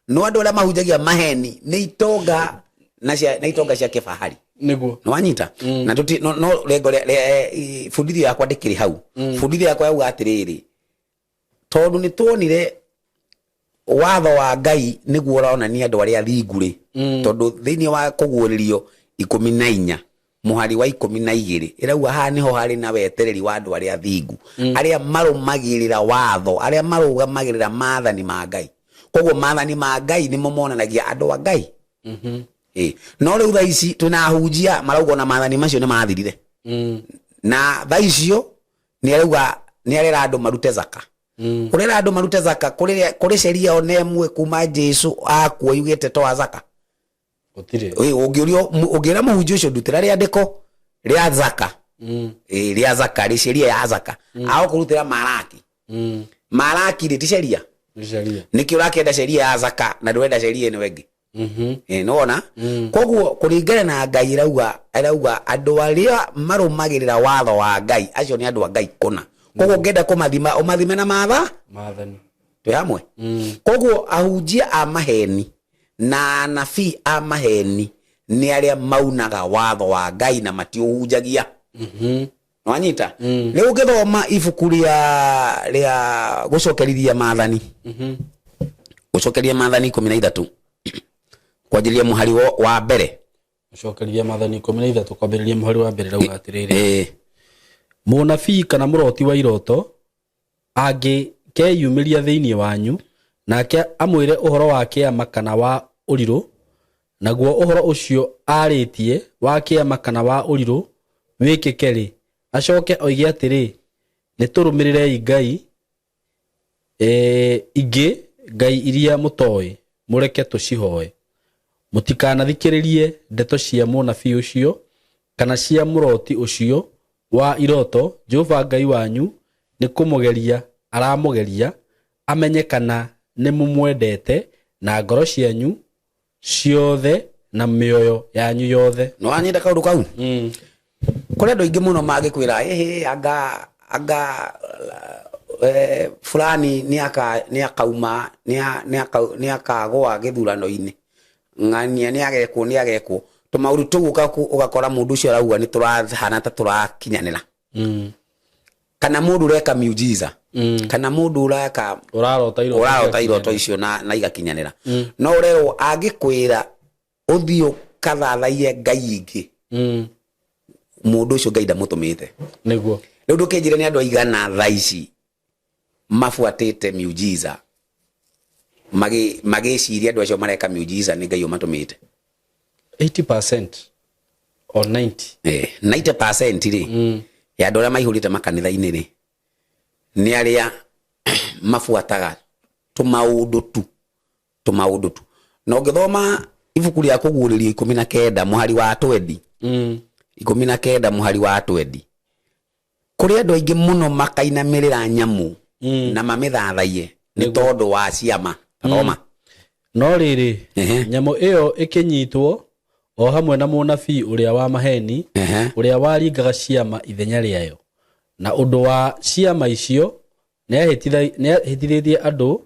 no andũ arĩa mahunjagia maheni nĩ itonga na cia na itonga cia kĩbahari. Nĩwanyita? Na tuti no lengo rĩa bundithio yakwa ndĩkĩrĩ hau. Bundithio yakwa yauga atĩrĩrĩ, tondũ nĩ tuonire watho wa Ngai nĩguo ũronania andũ arĩa athingu rĩ, tondũ thĩinĩ wa Kũguũrĩrio 14 mũhari wa 12 ĩrauga haha nĩho harĩ na wetereri wa andũ arĩa athingu, arĩa marũmagĩrĩra watho, arĩa marũgamagĩrĩra maathani ma Ngai. Koguo maathani ma Ngai nĩmo monanagia andũ a Ngai. Ĩ, no rĩu thaa ici twĩna ahunjia marauga ona maathani macio nĩ mathirire. Na thaa icio nĩ arauga, nĩ arera andũ marute zaka. Ũrera andũ marute zaka kũrĩ sheria ona ĩmwe kuma Jesu akua yugĩte toa zaka? Gũtirĩ. Ĩ, ũngĩũrio, ũngĩra mũhunjia ũcio ndutĩra rĩandĩko rĩa zaka, ĩ, rĩa zaka, rĩ sheria ya zaka, agũkũrutĩra Maraki. Maraki rĩ ti sheria? Nĩ sheria. Nĩkĩ ũrakĩenda sheria ya zaka na ndũrenda sheria ĩno ĩngĩ? Ĩ, nĩwona? Koguo kũringana na Ngai ĩrauga andũ arĩa marũmagĩrĩra watho wa Ngai acio nĩ andũ a Ngai kũna. Koguo ũngĩenda kũmathima, ũmathime na matha maathani. Twĩ hamwe? Koguo ahunjia a maheni na anabii a maheni nĩ arĩa maunaga watho wa Ngai na matiũhunjagia. Nwanyita? Rĩu ũngĩthoma ibuku rĩa gũcokerithia maathani, gũcokeria maathani 13 kwanjĩrĩria mũhari wa mbere. Gũcokeria maathani 13 kwambĩrĩria mũhari wa mbere rauga atĩrĩrĩ: Mũnabii kana mũroti wa iroto angĩkeyumĩria thĩinĩ wanyu, nake amwĩre ũhoro wa kĩama kana wa ũrirũ, naguo ũhoro ũcio aarĩtie wa kĩama kana wa ũrirũ wĩkĩke-rĩ, acoke oige atĩrĩ, Nĩtũrũmĩrĩrei ngai ingĩ, ngai iria mũtoĩ, mũreke tũcihoe. Mũtikanathikĩrĩrie ndeto cia mũnabii ũcio kana cia mũroti ũcio wa iroto. Jehova Ngai wanyu nĩ kũmũgeria aramũgeria, amenye kana nĩmũmwendete na ngoro cianyu ciothe na mĩoyo yanyu yothe. No wanyita kaũndũ kau? Kũrĩ andũ aingĩ mũno mangĩkwĩra, ĩhĩ, anga fulani nĩ akauma, nĩ akagũa gĩthurano-inĩ, ng'ania nĩ agekwo tũmaũndũ tũu, ũgakora mũndũ ũcio arauga nĩ tũrahana ta tũrakinyanĩra, kana mũndũ ũreka miujiza, kana mũndũ ũreka ũrarota iroto, ũrarota iroto icio na igakinyanĩra. No ũrerwo angĩkwĩra ũthiĩ ũkathathaiye ngai ingĩ, mũndũ ũcio Ngai ndamũtũmĩte. Rĩu ndũkĩnjĩre nĩ andũ aigana thaa ici mabuatĩte miujiza magĩciria andũ acio mareka miujiza nĩ Ngai ũmatũmĩte. 80% or 90. 90% rĩ ya andũ arĩa maihũrĩte makanitha-inĩ rĩ, nĩ arĩa mabuataga tũmaũndũ tu, tũmaũndũ tu. Na ũngĩthoma ibuku rĩa Kũguũrĩrio 19 mũhari wa 20, 19 mũhari wa 20, kũrĩ andũ aingĩ mũno makainamĩrĩra nyamũ na mamĩthathaiye nĩ tondũ wa ciama. Thoma. No rĩrĩ, nyamũ ĩyo ĩkĩnyitwo o hamwe na mũnabii ũrĩa wa maheni, ũrĩa waringaga ciama ithenya rĩayo, na ũndũ wa ciama icio nĩahĩtithĩtie andũ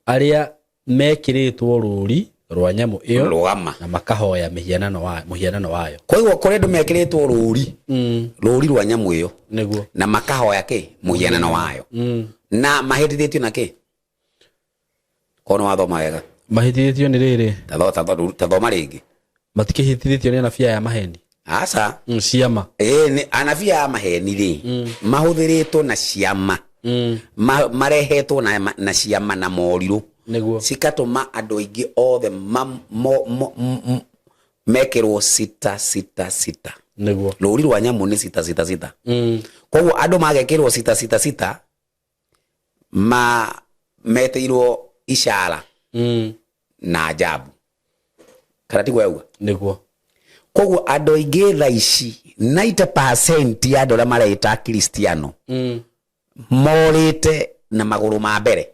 arĩa mekĩrĩtwo rũũri rwa nyamũ ĩyo Rũgama. na makahoya mũhianano wayo. Koguo kũrĩ andũ mekĩrĩtwo rũũri rwa nyamũ ĩyo na makahoya kĩ mũhianano wayo, na mahĩtithĩtio na kĩ? Korwo nĩ wathoma wega. Mahĩtithĩtio nĩ rĩrĩ. Tathoma rĩngĩ. Matikĩhĩtithĩtio nĩ anabii aya maheni? Aca. Ciama. Ĩĩ, nĩ anabii aya maheni rĩ, mahũthĩrĩtwo na ciama, marehetwo na ciama na morirũ, cikatũma andũ aingĩ othe mekĩrwo sita sita sita. Rũri rwa nyamũ nĩ sita sita sita. Koguo andũ magekĩrwo sita sita sita ma metĩirwo ishara na ajabu, kana tiguo yauga? Nĩguo. Koguo andũ aingĩ thaa ici, 90% ya andũ arĩa mareĩta Akristiano morĩte na magũrũ ma mbere,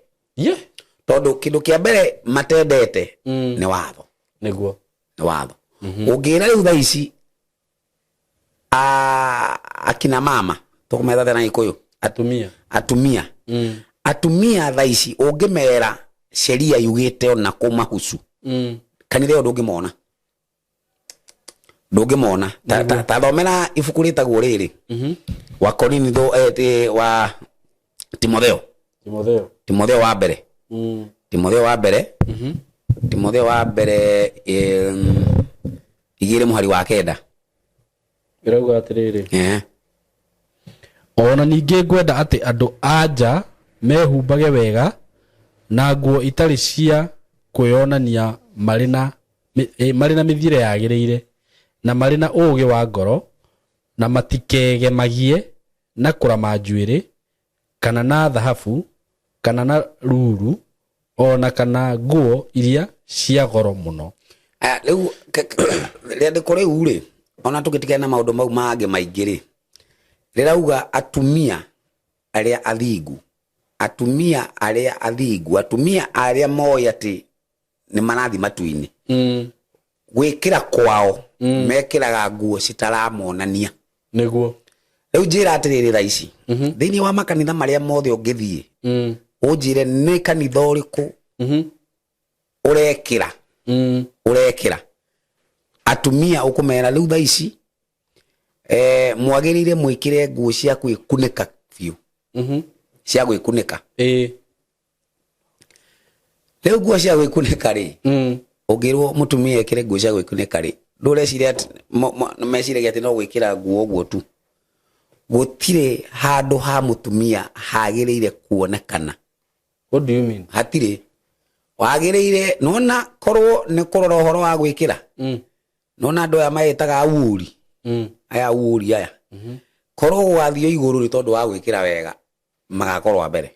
tondũ kĩndũ kĩa mbere matendete nĩ watho. Nĩ watho. Ũngĩra rĩu thaa ici A, akina mama tũkũmetha na Gĩkũyũ? Atumia. Atumia. Atumia thaa ici ũngĩmera sheria yugĩte ona kũmahusu, kanitha ĩyo ndũngĩmona, ndũngĩmona. Ta thomera ibuku rĩtagwo rĩrĩ wa Korinitho, wa Timotheo. Timotheo. Timotheo wa mbere. Timotheo wa mbere, Timotheo wa mbere 2 mũhari wa 9. Ĩrauga atĩrĩrĩ, ona ningĩ ngwenda atĩ andũ a nja mehumbage wega na nguo itarĩ cia kwĩyonania, marĩ na mĩthiĩre yagĩrĩire, na marĩ na ũũgĩ wa ngoro, na matikegemagie na kũrama njuĩrĩ, kana na thahabu, kana na ruru, ona kana nguo iria cia goro mũno. Aya, rĩu rĩandĩko rĩu rĩ, ona tũgĩtigana na maũndũ mau mangĩ maingĩ rĩ, rĩrauga atumia arĩa athingu, atumia arĩa athingu, atumia arĩa moĩ atĩ nĩ marathiĩ matu-inĩ, gwĩkĩra kwao mekĩraga nguo citaramonania. Rĩu njĩra atĩrĩrĩ, thaa ici thĩinĩ wa makanitha marĩa mothe ũngĩthiĩ, ũnjĩre nĩ kanitha ũrĩkũ ũrekĩra, ũrekĩra atumia ũkũmera rĩu thaa ici mwagĩrĩire mwĩkĩre nguo cia gwĩkunĩka biũ, cia gwĩkunĩka. Rĩu nguo cia gwĩkunĩka rĩ, ũngĩrwo mũtumia ekĩre nguo cia gwĩkunĩka rĩ, ndũreciria atĩ meciragia atĩ no gwĩkĩra nguo ũguo tu. Gũtirĩ handũ ha mũtumia hagĩrĩire kuonekana. What do you mean? Hatirĩ wagĩrĩire. Nona korwo nĩ kũrora ũhoro wa gwĩkĩra, nona andũ aya maĩtaga auũri, aya auũri aya, korwo gũgathiĩ igũrũ nĩ tondũ wa gwĩkĩra wega, magakorwo a mbere,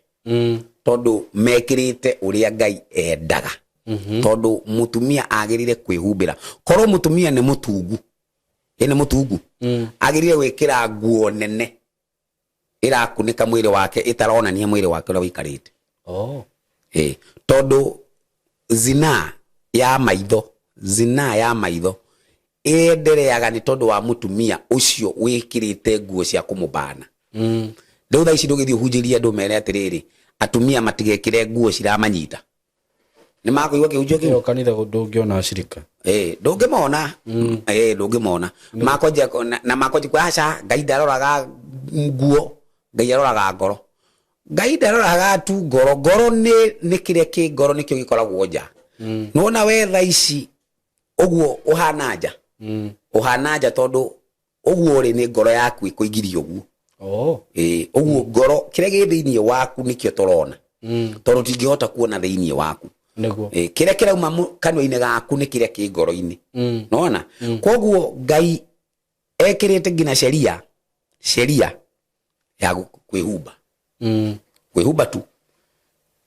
tondũ mekĩrĩte ũrĩa Ngai endaga. Tondũ mũtumia agĩrĩire kwĩhumbĩra. Korwo mũtumia nĩ mũtungu, ĩ nĩ mũtungu, agĩrĩire gwĩkĩra nguo nene ĩrakunĩka mwĩrĩ wake, ĩtaronania mwĩrĩ wake ũrĩa wĩikarĩte. Ĩ, tondũ zina ya maitho, zina ya maitho ĩendereaga nĩ tondũ wa mũtumia ũcio wĩkĩrĩte nguo cia kũmũbana. Rĩu thaa ici ndũgĩthiĩ ũhunjĩrie andũ mere atĩrĩrĩ, atumia matigekĩre nguo ciramanyita, nĩ makũigua kĩhunjio kĩu? Ĩyo kanitha ndũngĩona acirika. Ĩ, ndũngĩmona. Ĩ, ndũngĩmona. Makonjia na makonjia kwa aca, Ngai ndaroraga nguo, Ngai aroraga ngoro. Ngai ndaroraga tu ngoro, ngoro nĩ kĩrĩa kĩ ngoro nĩkĩo gĩkoragwo nja. Nĩwona we thaa ici ũguo ũhana nja, ũhana nja tondũ ũguo rĩ, nĩ ngoro yaku ĩkũigirie ũguo. Ĩ, ũguo ngoro, kĩrĩa gĩ thĩinĩ waku nĩkĩo tũrona, tondũ tingĩhota kuona thĩinĩ waku. Ĩ, kĩrĩa kĩrauma kanua-inĩ gaku nĩ kĩrĩa kĩ ngoro-inĩ. Nona koguo Ngai ekĩrĩte nginya sheria, sheria ya kwĩhumba, kwĩhumba tu,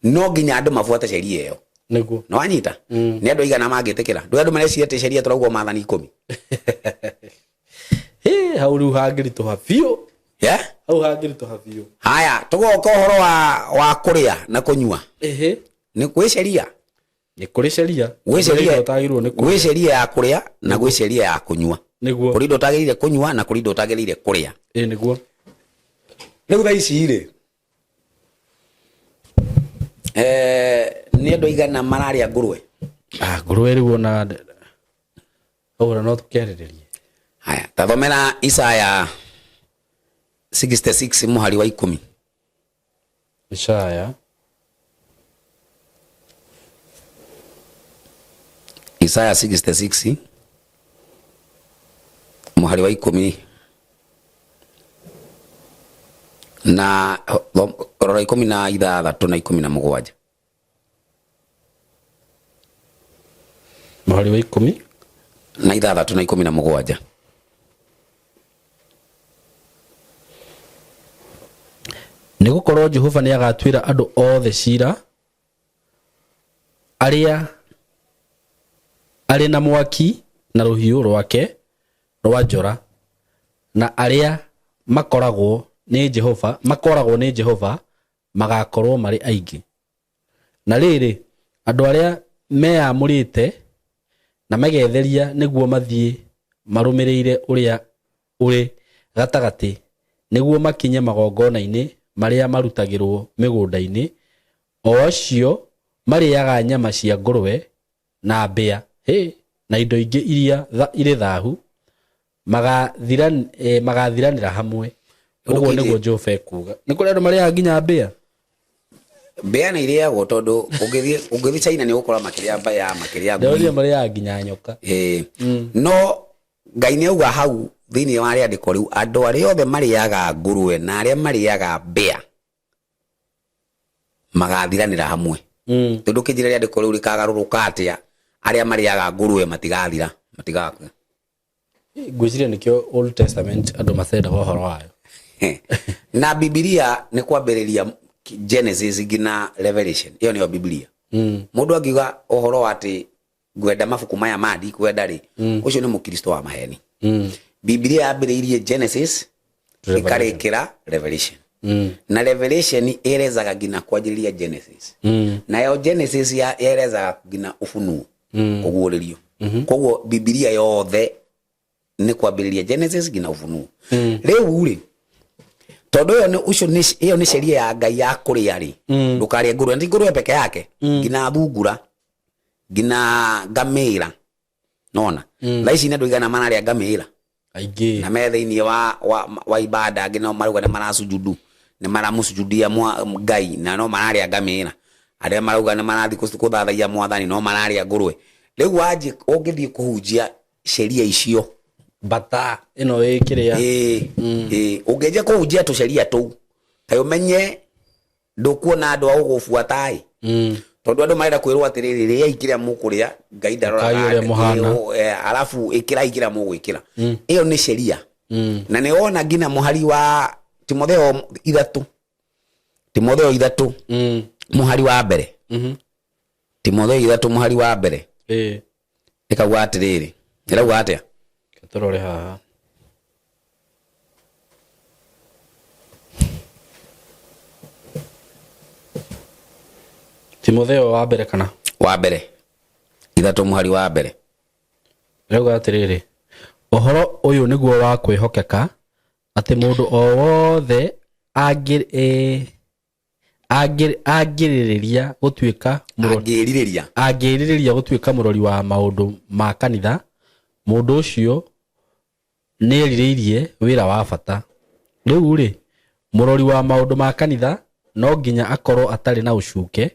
no nginya andũ mabuate sheria ĩyo. Nĩ wanyita? Nĩ andũ aigana mangĩtĩkĩra? Ndũĩ andũ mareciria atĩ sheria tũraugwo maathani 10. Hĩ, hau rĩu hangĩritũha biũ. Yeah? Hau hangĩritũha biũ. Haya, tũgoka ũhoro wa kũrĩa na kũnyua. Nĩ kwĩ sheria. Nĩ kũrĩ sheria. Gwĩ sheria. Indo ũtagĩrĩirwo nĩ gwĩ kũrĩa. Sheria ya kũrĩa na gwĩ sheria ya kũnyua. Kũrĩ indo ũtagĩrĩire kũnyua na kũrĩ indo ũtagĩrĩire kũrĩa. Ĩ, nĩguo. Rĩu thaa ici rĩ, nĩ andũ aigana mararĩa ngũrwe? Ah, ngũrwe rĩu ona ũguo no tũkĩarĩrĩrie. Haya, tathomera Isaya 66 mũhari wa 10. Isaya. Isaya 66 mũhari wa 10 na rora 16 na 17. Mũhari wa 10 na 6 na 17. Nĩ gũkorwo Jehova nĩ agatuĩra andũ othe ciira arĩa arĩ na mwaki na rũhiũ rwake rwa njora, na arĩa makoragwo nĩ Jehova, makoragwo nĩ Jehova magakorwo marĩ aingĩ. Na rĩrĩ, andũ arĩa meyamũrĩte na magetheria nĩguo mathiĩ marũmĩrĩire ũrĩa ũrĩ gatagatĩ nĩguo makinye magongona-inĩ marĩa marutagĩrwo mĩgũnda-inĩ, o acio marĩĩaga nyama cia ngũrwe na mbĩa, hĩ, na indo ingĩ iria irĩ thahu, magathiranĩra hamwe. Ũguo nĩguo Jehova ekuuga. Nĩ kũrĩ andũ marĩaga nginya mbĩa? Mbĩa nĩ irĩagwo tondũ ũngĩthiĩ ũngĩthiĩ China nĩ ũgũkora makĩrĩa mbaya, makĩrĩa ngui. Ndĩronire marĩaga nginya nyoka. Ĩĩ. No Ngai nĩ auga hau thĩinĩ wa rĩandĩko rĩu andũ arĩa othe marĩaga ngũrwe na arĩa marĩaga mbĩa magathiranĩra hamwe. Tondũ ũkĩnjĩra rĩandĩko rĩu rĩkagarũrũka atĩa arĩa marĩaga ngũrwe matigathira, matigakua. Ngwĩciria nĩkĩo Old Testament andũ matendaga ũhoro wayo. Na Bibilia nĩ kwambĩrĩria Genesis nginya Revelation, ĩyo nĩyo Bibilia. Mũndũ angiuga ũhoro wa atĩ ngwenda mabuku maya ma ndikwenda rĩ, ũcio nĩ mũkristo wa maheni. Bibilia yambĩrĩirie Genesis ĩkarĩkĩra Revelation. Na Revelation ĩrezaga nginya kwanjĩrĩria Genesis. Nayo Genesis yerezaga nginya Ufunuo, kũguũrĩrio. Koguo Bibilia yothe nĩ kwambĩrĩria Genesis nginya Ufunuo. Rĩu rĩ, tondũ ĩyo nĩ ũcio nĩ ĩyo nĩ sheria ya Ngai ya kũrĩa rĩ, ndũkarĩe ngũrwe, ti ngũrwe peke yake, nginya thungura, nginya ngamĩra. Nona thaa ici nĩ andũ aigana mararĩa ngamĩra? Aingĩ. Na me thĩinĩ wa ibada, angĩ no marauga nĩ marasujudu, nĩ maramũsujudia Ngai, na no mararĩa ngamĩra. Arĩa marauga nĩ marathiĩ kũthathaiya mwathani no mararĩa ngũrwe. Rĩu wanjie ũngĩthiĩ kũhunjia sheria icio, Bata ĩno ĩ kĩrĩa. Ĩĩ, ũngĩanjia kũhunjia tũceria tũu, kaĩ ũmenye ndũkuona andũ a gũgũbuata ĩ? Tondũ andũ marenda kwĩrwo atĩrĩrĩ, rĩai kĩrĩa mũkũrĩa, Ngai ndaroraga. Ĩkai ũrĩa mũhana. Arabu ĩkĩrai kĩrĩa mũgwĩkĩra. Ĩyo nĩ sheria. Na nĩ wona nginya mũhari wa Timotheo 3, Timotheo 3 mũhari wa mbere, Timotheo 3 mũhari wa mbere ĩkauga atĩrĩrĩ, ĩrauga atĩa? Tũrore haha. Timotheo wa mbere kana? Wa mbere, 3 mũhari wa mbere. Ĩrauga atĩrĩrĩ, ũhoro ũyũ nĩguo wa kwĩhokeka, atĩ mũndũ o wothe angĩrĩrĩria gũtuĩka mũrori, Angĩrirĩria. Angĩrirĩria gũtuĩka mũrori wa maũndũ ma kanitha, mũndũ ũcio nĩerirĩirie wĩra wa bata. Rĩu rĩ, mũrori wa maũndũ ma kanitha no nginya akorwo atarĩ na ũcuke,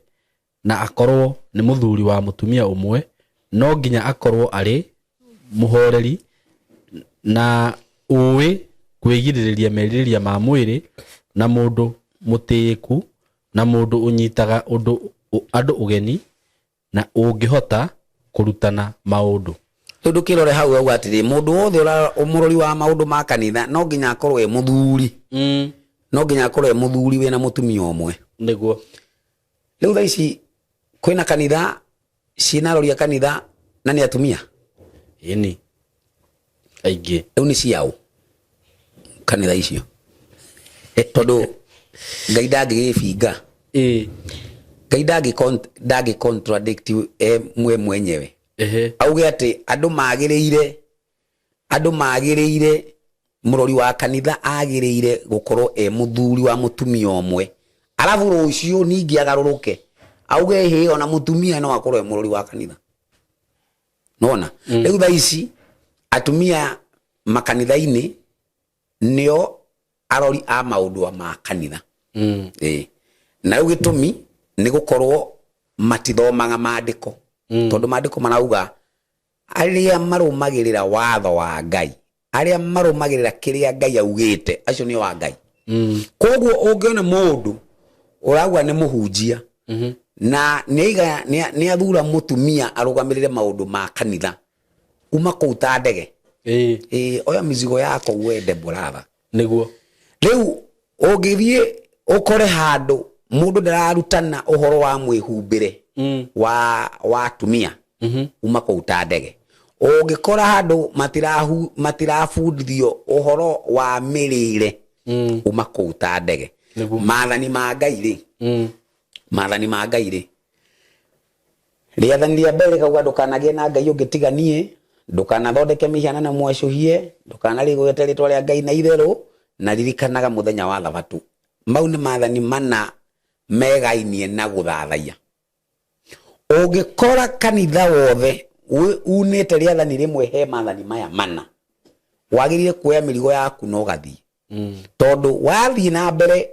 na akorwo nĩ mũthuri wa mũtumia ũmwe, no nginya akorwo arĩ mũhoreri na ũĩ kwĩgirĩrĩria merirĩria ma mwĩrĩ, na mũndũ mũtĩĩku, na mũndũ ũnyitaga andũ ũgeni, na ũngĩhota kũrutana maũndũ. Rĩu ndũkĩrore hau auga atĩrĩ, mũndũ wothe mũrori wa maũndũ ma kanitha no nginya akorwo e mũthuri. No nginya akorwo e mũthuri wĩna mũtumia ũmwe. Nĩguo. Rĩu thaa ici kwĩna kanitha ciĩna arori a kanitha na nĩ atumia? Ĩni. Aingĩ. Rĩu nĩ ciaũ kanitha icio? Tondũ Ngai ndangĩgĩbinga. Ngai ndangĩ contradict mwe mwenyewe. Auge atĩ andũ magĩrĩire, mũrori wa kanitha agĩrĩire gũkorwo e mũthuri wa mũtumia ũmwe, arabu rũciũ ningĩ agarũrũke auge hĩ, ona mũtumia no akorwo e mũrori wa kanitha. Nona rĩu thaa ici atumia makanitha-inĩ nĩo arori a maũndũ ma kanitha. Ĩĩ. Na rĩu gĩtũmi nĩ gũkorwo matithomaga maandĩko. Tondũ maandĩko marauga arĩa marũmagĩrĩra watho wa Ngai, arĩa marũmagĩrĩra kĩrĩa Ngai augĩte, acio nĩo a Ngai. Koguo ũngĩona mũndũ ũrauga nĩ mũhunjia na nĩ athura mũtumia arũgamĩrĩre maũndũ ma kanitha, uma kũu ta ndege. Ĩĩ, oya mizigo yako uende brother. Nĩguo. Rĩu ũngĩthiĩ ũkore handũ mũndũ ndararutana ũhoro wa mwĩhumbĩre wa atumia, uma kũu ta ndege. Ũngĩkora handũ matirabundithio ũhoro wa mĩrĩre, uma kũu ta ndege. Nĩguo. Maathani ma Ngai rĩ, maathani ma Ngai rĩ, rĩathani rĩa mbere rĩkauga ndũkanagĩe na Ngai ũngĩ tiga niĩ, Ndũkanathondeke mĩhianano mwacũhie, ndũkanarĩgwete rĩtwa rĩa Ngai na itherũ, na ririkanaga mũthenya wa thabatũ. Mau nĩ maathani mana megainie na gũthathaiya. Ũngĩkora kanitha wothe unĩte rĩathani rĩmwe he maathani maya mana, wagĩrĩire kuoya mĩrigo yaku na ũgathiĩ. Tondũ wathiĩ na mbere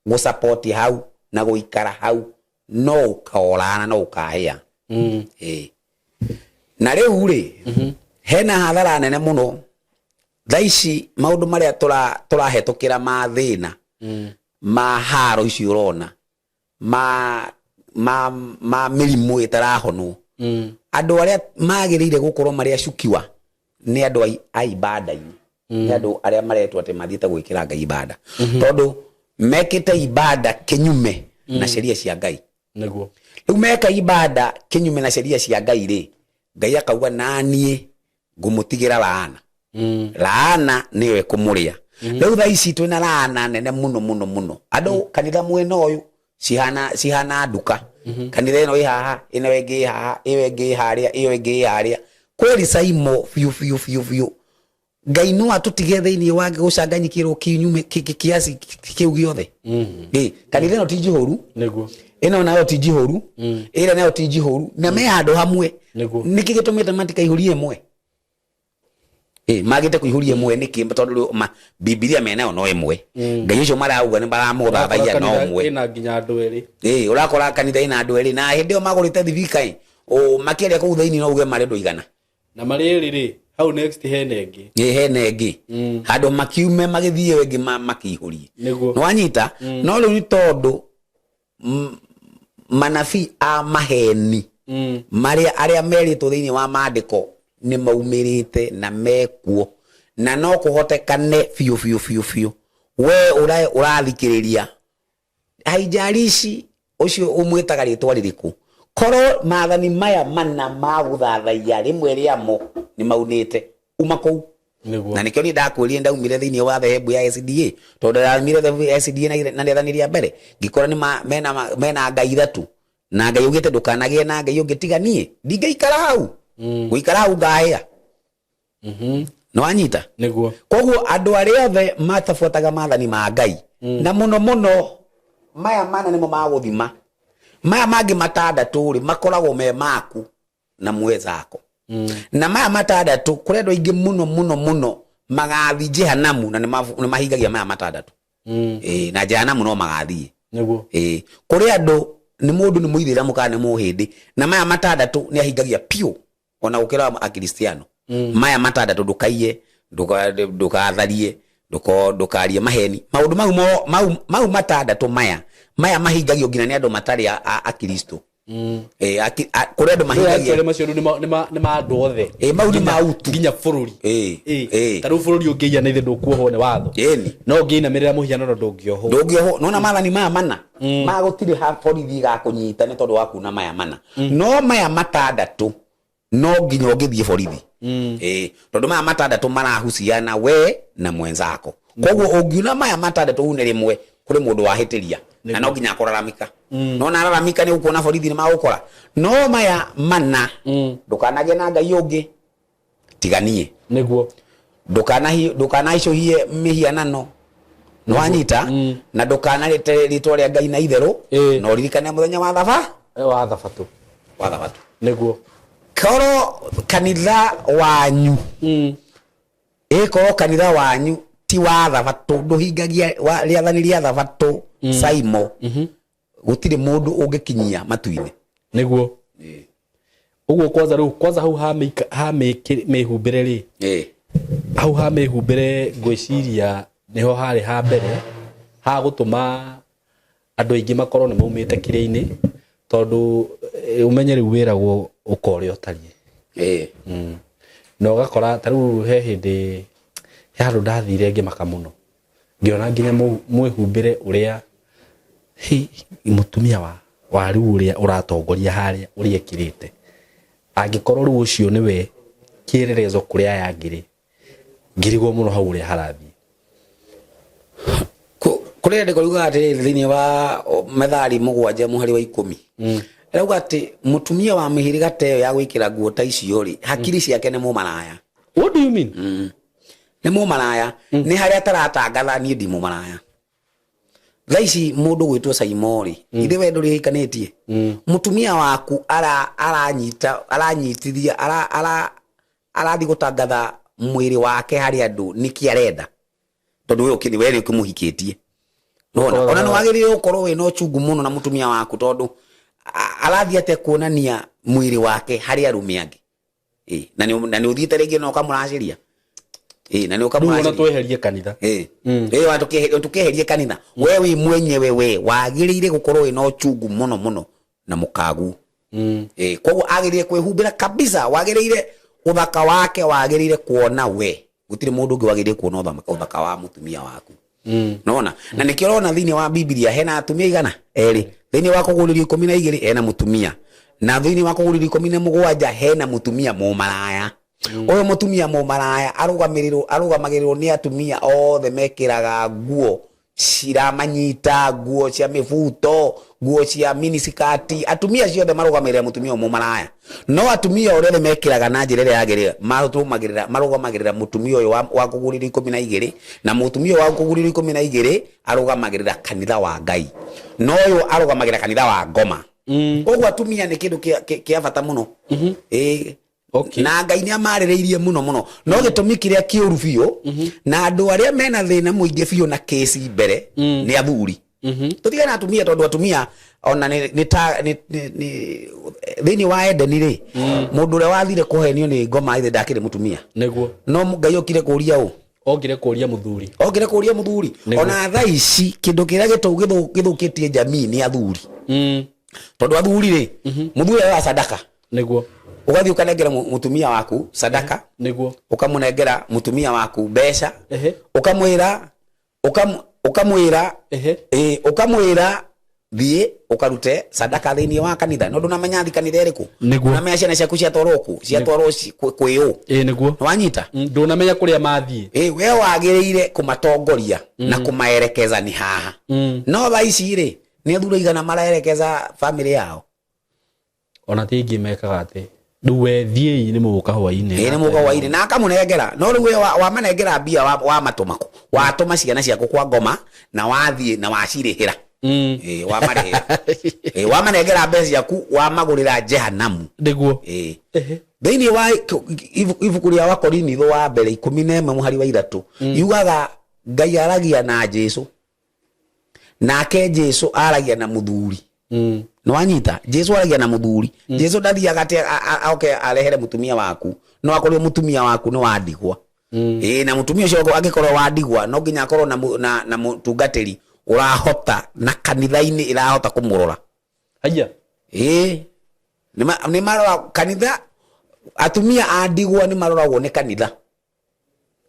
gũsupport hau na gũikara hau no ũkorana no ũkahĩa. Ĩĩ. Na rĩu rĩ, hena hathara nene mũno thaa ici maũndũ marĩa tũrahetũkĩra ma thĩna, ma haro ici ũrona, ma mĩrimũ ĩtarahonwo. Andũ arĩa magĩrĩire gũkorwo marĩ acukiwa nĩ andũ a ibanda-inĩ, nĩ andũ arĩa maretwo atĩ mathiĩte gwĩkĩra Ngai ibanda, tondũ mekĩte ibanda kĩnyume na sheria cia Ngai. Rĩu meka ibanda kĩnyume na sheria cia Ngai rĩ, Ngai akauga naniĩ ngũmũtigĩra laana. Laana nĩyo ĩkũmũrĩa. Rĩu thaa ici twĩna laana nene mũno mũno mũno. Andũ kanitha mwena ũyũ cihana nduka. Kanitha ĩno ĩ haha, ĩno ĩngĩ ĩ haha, ĩyo ĩngĩ ĩ harĩa, ĩyo ĩngĩ ĩ harĩa. Kweli Saimo biũ biũ biũ biũ. Ngai no atũtige thĩinĩ wa gũcanganyikĩrwo kinyume kiasi kĩu gĩothe. Ĩ, kanitha ĩno ti njihũru. Ĩno nayo ti njihũru. Ĩrĩa nayo ti njihũru. Na me handũ hamwe. Nĩkĩ gĩtũmĩte matikaihũrie ĩmwe? Ĩ, magĩte kũihũria ĩmwe nĩkĩ? Tondũ rĩu Bibilia menayo no ĩmwe. Ngai ũcio marauga nĩ maramũthathaiya no ũmwe. Ĩna nginya andũ erĩ. Ĩ, ũrakora kanitha ĩna andũ erĩ, na hĩndĩ ĩyo magũrĩte thibika ĩ, makĩaria kũu thĩinĩ no uge marĩ andũ igana. Na marĩ erĩ rĩ, hau next hena ĩngĩ. Ĩ, hena ĩngĩ. Handũ makiume magĩthiĩ ĩyo ĩngĩ makĩihũrie. Nĩwanyita? No rĩu nĩ tondũ manabii a maheni marĩa arĩa merĩtwo thĩinĩ wa maandĩko nĩ maumĩrĩte na mekuo, na no kũhotekane biũ biũ biũ biũ we ũrathikĩrĩria haijalishi ũcio ũmwĩtaga rĩtwa rĩrĩkũ, korwo maathani maya mana ma gũthathaiya rĩmwe rĩamo nĩ maunĩte, uma kũu. Na nĩkĩo niĩ ndakwĩrire ndaumire thĩinĩ wa dhehebu ya SDA, tondũ ndaumire dhehebu ya SDA na rĩathani rĩa mbere ngĩkora nĩ mena ngai ithatũ, na Ngai augĩte ndũkanagĩe na ngai ũngĩ tiga niĩ, ndingĩikara hau. Gũikara hau ngahĩa. Nĩwanyita? Koguo andũ arĩa othe matabuataga maathani ma Ngai, na mũno mũno maya mana nĩmo ma gũthima, maya mangĩ matandatũ rĩ makoragwo me maku na mwenzako. Na maya matandatũ kũrĩ andũ aingĩ mũno mũno mũno magathiĩ jehanamu na nĩ mahingagia maya matandatũ. Ĩĩ, na jehanamu no magathiĩ. Ĩĩ, kũrĩ andũ nĩ mũndũ nĩ mũithĩramu kana nĩ mũhĩndĩ, na maya matandatũ nĩ ahingagia piũ ona gũkĩra akristiano. Maya matandatũ, ndũkaiye, ndũkatharie, ndũkarie maheni, maũndũ mau mau matandatũ maya mahingagio nginya nĩ andũ matarĩ akristo. Kũrĩ andũ mahingagia. Actually, macio rĩu nĩ ma andũ othe. Ĩ, mau nĩ ma utu. Nginya bũrũri. Ta rĩu bũrũri ũngĩiya na ithe ndũkuohwo nĩ watho. No ũngĩinamĩrĩra mũhianano ndũngĩohwo. Ndũngĩohwo. Nona maathani maya mana ma gũtirĩ ha borithi igakũnyita nĩ tondũ wa kuna maya mana. No maya matandatũ no nginya ũngĩthiĩ borithi. Tondũ maya matandatũ marahuciana we na mwenzako. Koguo ũngiuna maya matandatũ une rĩmwe kũrĩ mũndũ wahĩtĩria na no nginya akũraramika. No na araramika nĩ ũkuona borithi nĩ magũkora. No maya mana ndũkanagĩe na ngai ũngĩ tiga niĩ. Ndũkanaicũhie mĩhianano. Nĩwanyita? Na ndũkanarĩte rĩtwa rĩa Ngai na itherũ, na ũririkane mũthenya wa thaba. Wa thabatũ. Wa thabatũ. Korwo kanitha wanyu, ĩkorwo kanitha wanyu ti wa thabatũ, ndũhingagia rĩathani rĩa thabatũ, Saimo, gũtirĩ mũndũ ũngĩkinyia matu-inĩ. Ũguo kwanza rĩu, kwanza hau ha ha mĩhumbĩre rĩ, hau ha mĩhumbĩre ngwĩciria nĩho harĩ ha mbere ha gũtũma andũ aingĩ makorwo nĩ maumĩte kĩrĩa-inĩ, tondũ ũmenye rĩu wĩragwo ũka ũrĩa ũtariĩ. Na ũgakora ta rĩu he hĩndĩ he handũ ndathire ngĩmaka mũno, ngĩona nginya mwĩhumbĩre ũrĩa hi mũtumia wa rĩu ũrĩa ũratongoria harĩa ũrĩa ekĩrĩte, angĩkorwo rĩu ũcio nĩwe kĩererezo kũrĩ aya angĩ rĩ, ngĩrigwo mũno hau ũrĩa harathiĩ. Kũrĩ rĩandĩko riugaga atĩrĩrĩ thĩinĩ wa Methali 7 mũhari wa 10. Rauga atĩ mũtumia wa mĩhĩrĩga ta ĩyo ya gwĩkĩra nguo ta icio rĩ, hakiri ciake nĩ mũmaraya. What do you mean? Nĩ mũmaraya. Nĩ harĩa ataratangatha niĩ ndi mũmaraya. Thaa ici mũndũ gwĩtwo Saimo rĩ, ithe we ndũrĩ hikanĩtie, mũtumia waku aranyita aranyitithia arathiĩ gũtangatha mwĩrĩ wake harĩ andũ, nĩkĩ arenda? Tondũ we ũkĩrĩ we rĩ ũkĩmũhikĩtie. Nĩwona? Ona nĩ wagĩrĩire gũkorwo wĩna ũchungu mũno na mũtumia waku, tondũ arathiĩ atĩa kuonania mwĩrĩ wake harĩ arũme angĩ? Ĩ, na nĩ ũthiĩte rĩngĩ na ũkamũracĩria. Ĩ, na nĩ Rĩu ona ũkamũracĩria. Tweherie kanitha. Ĩ. Ĩ, wa tũkĩeherie kanitha, we wĩ mwenyewe, we wagĩrĩire gũkorwo wĩna ũchungu mũno mũno na mũkagu. Ĩ, koguo agĩrĩire kwĩhumbĩra kabisa, wagĩrĩire ũthaka wake wagĩrĩire kuona we, gũtirĩ mũndũ ũngĩ wagĩrĩire kuona ũthaka wa mũtumia waku. Nona na nĩkĩo ũrona thĩinĩ wa Bibilia hena atumia igana erĩ, thĩinĩ wa kũgũrĩrio 12 hena mũtumia, na thĩinĩ wa kũgũrĩrio 17 hena mũtumia mũmaraya. Ũyũ mũtumia mũmaraya arũgamagĩrĩrwo nĩ atumia othe mekĩraga nguo ciramanyita, nguo cia mĩbuto, nguo cia minisikati. Atumia ciothe marũgamĩrĩra mũtumia ũyũ mũmaraya, no atumia ũrĩa othe mekĩraga na njĩra ĩrĩa yagĩrĩire marũgamagĩrĩra mũtumia ũyũ wa kũgũrĩrio 12, na mũtumia ũyũ wa kũgũrĩrio 12 arũgamagĩrĩra kanitha wa Ngai, no ũyũ arũgamagĩrĩra kanitha wa ngoma. Koguo atumia nĩ kĩndũ kĩa bata mũno. Ĩĩ. Na Ngai nĩ amarĩrĩirie mũno mũno, no gĩtũmi kĩrĩa kĩũru biũ na andũ arĩa mena thĩna mũingĩ biũ na kĩci mbere nĩ athuri. Tũtigane na atumia, tondũ atumia ona nĩ ta nĩ thĩinĩ wa Edeni rĩ, mũndũ ũrĩa wathire kũhenio nĩ ngoma ithe ndakĩrĩ mũtumia. No Ngai okire kũria ũ? Okire kũria mũthuri. Okire kũria mũthuri. Ona thaa ici kĩndũ kĩrĩa gĩthũkĩtie jamii nĩ athuri, tondũ athuri rĩ, mũthuri aroya sadaka, Ũgathiĩ ũkanengera mũtumia waku sadaka, Ũkamũnengera mũtumia waku mbeca, ũkamwĩra ũkamwĩra ĩ, ũkamwĩra thiĩ ũkarute sadaka thĩinĩ wa kanitha, no ndũnamenya thi kanitha ĩrĩkũ. Ndũnamenya ciana ciaku ciatwarwo kũ, ciatwarwo kwĩ ũ. Ĩ, nĩguo. Nĩwanyita? Ndũnamenya kũrĩa mathiĩ. Ĩ, we wagĩrĩire kũmatongoria na kũmaerekeza nĩ haha. No thaa ici rĩ, nĩ athuri aigana maraerekeza famĩlĩ yao? Ona ti aingĩ mekaga atĩ rĩu we thiĩi, nĩ mũgũka hwainĩ. Ĩ, nĩ mũka hwainĩ na akamũnengera, no rĩu we wamanengera mbia, wamatũma kũ? Watũma ciana ciaku kwa ngoma na wathiĩ na wacirĩhĩra. Ĩ, wamarĩhĩra. Ĩ, wamanengera mbeca ciaku, wamagũrĩra jehanamu. Ĩ. Thĩinĩ wa ibuku rĩa Wakorinitho wa mbere 11 mũhari wa 3 yugaga Ngai aragia na Jesu, nake Jesu aragia na mũthuri. Nĩwanyita? Jesu aragia na mũthuri. Jesu ndathiaga atĩ oke arehere mũtumia waku, no akorwo mũtumia waku nĩ wa ndigwa. Ĩĩ, na mũtumia ũcio angĩkorwo wa ndigwa, no nginya akorwo na mũtungatĩri ũrahota na kanitha-inĩ ĩrahota kũmũrora. Haya. Ĩĩ, nĩ marora kanitha, atumia a ndigwa nĩ maroragwo nĩ kanitha,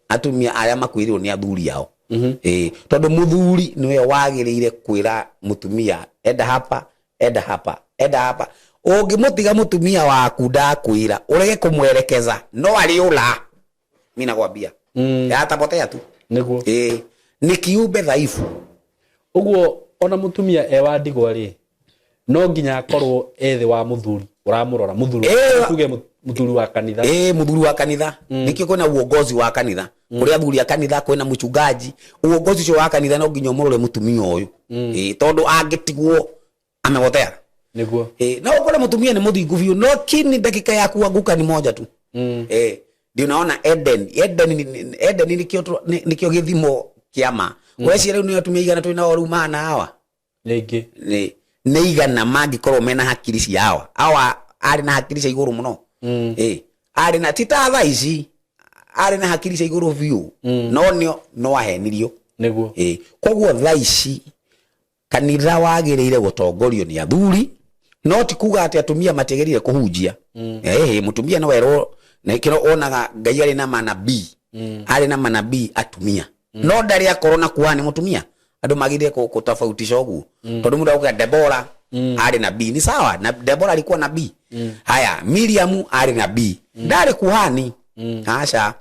atumia arĩa makuĩrĩirwo nĩ athuri ao. Ĩĩ, tondũ mũthuri nĩwe wagĩrĩire kwĩra mũtumia, enda hapa, enda hapa, enda hapa. Ũngĩmũtiga mũtumia waku ndakwĩra ũrege kũmwerekeza, no arĩũra, mi nakwambia. Yatapotea tu. Ĩĩ, nĩ kiumbe dhaifu. Ũguo ona mũtumia e wa ndigwa rĩ, no nginya akorwo e thĩ wa mũthuri ũramũrora, mũthuri, tuge mũthuri wa kanitha. Ĩĩ, mũthuri wa kanitha. Nĩkĩo kwĩna uongozi wa kanitha, kũrĩ athuri a kanitha, kwĩna mũchungaji. Uongozi ũcio wa kanitha no nginya ũmũrore mũtumia ũyũ. Ĩĩ, tondũ angĩtigwo amegotea. Ĩĩ, no ũkore mũtumia nĩ mũthingu biũ, no kini dakika ya kuanguka ni moja tu. Ĩĩ, ndio naona Eden nĩkĩo gĩthimo kĩa ma. Weciria rĩu nĩ atumia igana twĩ nao rĩu mahana hawa? Rĩngĩ. Nĩ igana mangĩkorwo mena hakiri cia hawa? Hawa arĩ na hakiri cia igũrũ mũno. Ĩĩ, arĩ na ti ta thaa ici, arĩ na hakiri cia igũrũ biũ, no nĩo no ahenirio. Ĩĩ, koguo thaa ici kanitha wagĩrĩire gũtongorio nĩ athuri, no ti kuga atĩ atumia matiagĩrĩire kũhunjia. Ĩhĩ, mũtumia no erwo, na kĩro wonaga Ngai arĩ na manabii, arĩ na manabii atumia, no ndarĩ akorwo na kuhani mũtumia. Andũ magĩrĩire kũtofautisha ũguo, tondũ mũndũ auga Debora arĩ nabii, ni sawa na Debora alikuwa nabii. Haya, Miriam arĩ nabii, ndarĩ kuhani. Aca,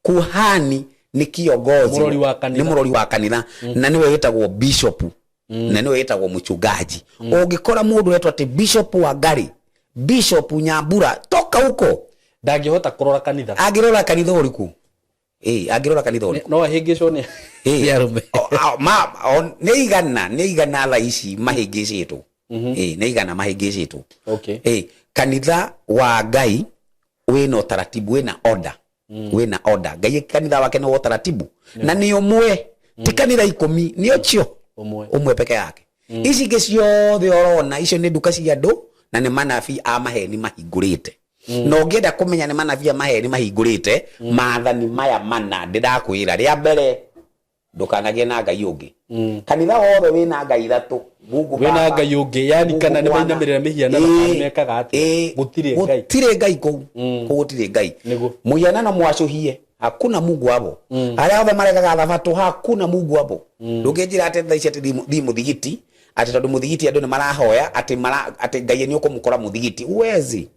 kuhani nĩ kiongozi. Mũrori wa kanitha. Nĩ mũrori wa kanitha, na nĩwe wĩtagwo bishop. Na nĩwe wĩtagwo mchungaji. Ũngĩkora mũndũ wetwo atĩ Bishop Wangari, Bishop Nyambura, toka huko. Ndangĩhota kũrora kanitha. Angĩrora kanitha ũrĩkũ? Ĩĩ, angĩrora kanitha ũrĩkũ? No ahĩngĩcwo nĩ nĩ arũme. Nĩ igana, nĩ igana thaa ici mahĩngĩcĩtwo. Ĩĩ, nĩ igana mahĩngĩcĩtwo. Ĩĩ, kanitha wa Ngai wĩna ũtaratibu, wĩna order. Wĩna order. Ngai kanitha wake nĩ wa ũtaratibu na nĩ ũmwe, ti kanitha 10, nĩ ũcio ũmwe. Ũmwe peke yake. Ici ingĩ ciothe ũrona icio nĩ nduka cia andũ na nĩ manabii a maheni mahingũrĩte. Na ũngĩenda kũmenya nĩ manabii a maheni mahingũrĩte, maathani maya mana ndĩrakwĩra, rĩa mbere, ndũkanagĩe na Ngai ũngĩ. Kanitha wothe wĩna ngai ithatũ, Mungu wĩna Baba, ngai ũngĩ, yani Mungu kana nĩ Mwana. mainamĩrĩra mĩhianano kana nĩ mekaga atĩa? Gũtirĩ Ngai. Gũtirĩ Ngai kũu. Kũu gũtirĩ Ngai. Mũhianano mwacũhie, hakuna Mungu hapo. Arĩa othe maregaga thabatũ, hakuna Mungu hapo. Ndũngĩnjĩra atĩ thaa ici atĩ thiĩ mũthigiti, atĩ tondũ mũthigiti andũ nĩ marahoya, atĩ mara atĩ Ngai nĩ ũkũmũkora mũthigiti, huwezi.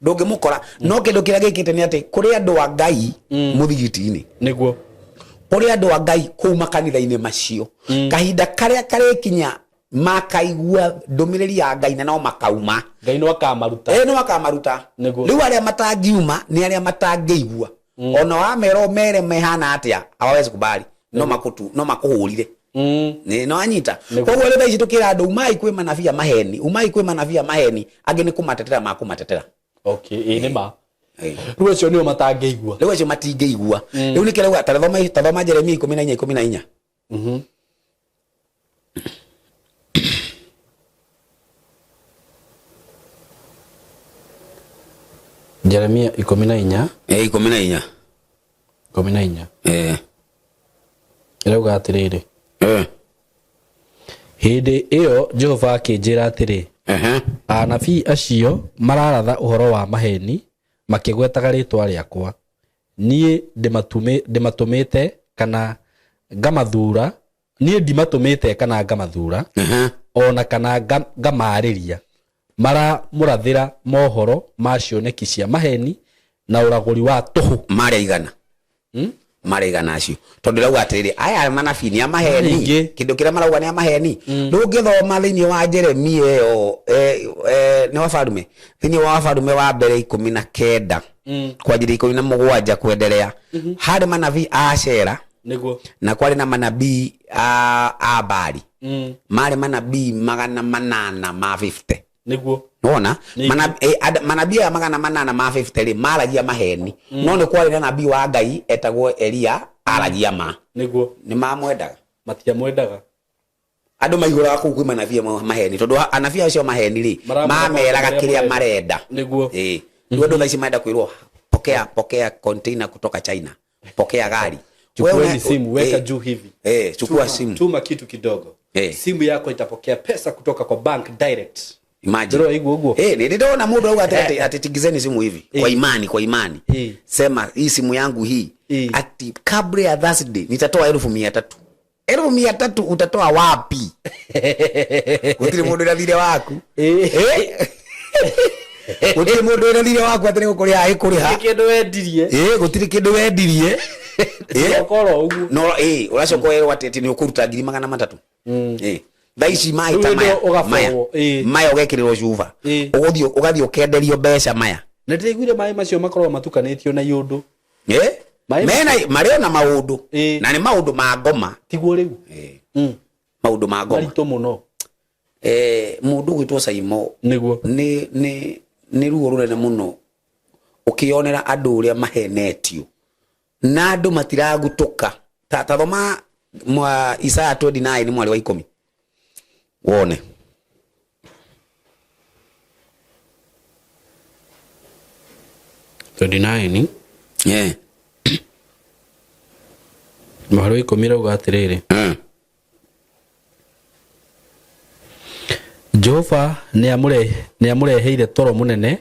Ndũngĩmũkora. No kĩndũ kĩrĩa gĩkĩte nĩ atĩ kũrĩ andũ a Ngai mũthigiti-inĩ, kũrĩ andũ a Ngai kũu makanitha-inĩ macio. Kahinda karĩa karĩkinya makaigua ndũmĩrĩri ya Ngai na no makauma. Ngai no akamaruta. Ĩĩ, no akamaruta. Rĩu arĩa matangiuma nĩ arĩa matangĩigua. Ona wamera ũmere mehana atĩa, hawawezi kubali. No makutu, no makũhũrire. Nĩ no anyita. Koguo rĩu thaa ici tũkĩra andũ umai kwĩ manabii a maheni, umai kwĩ manabii a maheni, angĩ nĩ kũmatetera makũmatetera. Okay, ĩĩ nĩ ma. Rĩu acio nĩo matangĩigua. Rĩu acio matingĩigua. Rĩu nĩkĩo rauga, ta thoma Jeremia 14 14. Jeremia 14. 14. 14. Ĩrauga atĩrĩrĩ, hĩndĩ ĩyo Jehova akĩnjĩra atĩrĩ, anabii acio mararatha ũhoro wa maheni makĩgwetaga rĩĩtwa rĩakwa. Niĩ ndĩmatũmĩte kana ngamathura, niĩ ndimatũmĩte kana ngamathura, ona kana ngamaarĩria. Maramũrathĩra mohoro ma cioneki cia maheni na ũragũri wa tũhũ. Marĩa igana. Marĩa igana acio. Tondũ ndĩrauga atĩrĩrĩ, aya manabii nĩ a maheni. Ningĩ. Kĩndũ kĩrĩa marauga nĩ a maheni. Rĩu ũngĩthoma thĩinĩ wa Jeremia ĩyo, nĩ Wabarume? Thĩinĩ wa Wabarume wa mbere 19. Kwanjĩrĩria 17 kuendelea. Harĩ manabii a Ashera. Na kwarĩ na manabii a Baali. Marĩ manabii magana manana ma 50. Nĩwona? Manabii aya magana manana ma 50 rĩ, maragia maheni. No nĩ kwarĩ na nabii wa Ngai etagwo Elia, aragia ma. Nĩ mamwendaga? Matiamwendaga. Andũ maihũraga kũu kwĩ manabii maheni, tondũ anabii acio maheni rĩ, Maramwĩra mameraga maũndũ marĩa kĩrĩa marenda. marenda. Rĩu andũ thaa ici marenda kwĩrwo, pokea, pokea container kutoka China, pokea gari. Chukueni Wewe simu, weka juu hivi. Chukua Tuma, simu. Tuma kitu kidogo. Simu yako itapokea pesa kutoka kwa bank direct. Imagine. Ndĩroa igua ũguo. Nĩndĩrona mũndũ auga ati tingizeni simu hivi. Kwa imani, kwa imani. Sema hii simu yangu hii. Ati kabla ya Thursday nitatoa elfu mia tatu. Elfu mia tatu utatoa wapi? Gũtirĩ mũndũ wĩna thirĩ waku. Gũtirĩ mũndũ wĩna thirĩ waku atĩ nĩ gũkũrĩha ĩkũrĩha. Gũtirĩ kĩndũ wendirie. Gũtirĩ kĩndũ wendirie. Ũkorwo ũguo. No, ũracoka werwo atĩ nĩ ũkũruta ngiri magana matatũ. Thaa ici maĩ ta Rĩu maya, ũgaborwo, maya. Maya ũgekĩrĩrwo cuba. Ũgũthiĩ, ũgathiĩ ũkenderio mbeca maya. Na ndĩraiguire maĩ macio makoragwo matukanĩtio na iũndũ. Maĩ Mena, marĩ ona maũndũ. Na nĩ maũndũ ma ngoma. Tiguo rĩu? Maũndũ ma ngoma. Maritũ mũno. Mũndũ ũgwĩtwo Saimo. Nĩ ruo rũnene mũno ũkĩonera andũ ũrĩa mahenetio na andũ matiragutũka. Ta thoma mwa Isaya 29 mwari wa 10 wone. 29. Mwari wa 10 rauga atĩrĩrĩ. Jehova nĩamũreheire toro mũnene,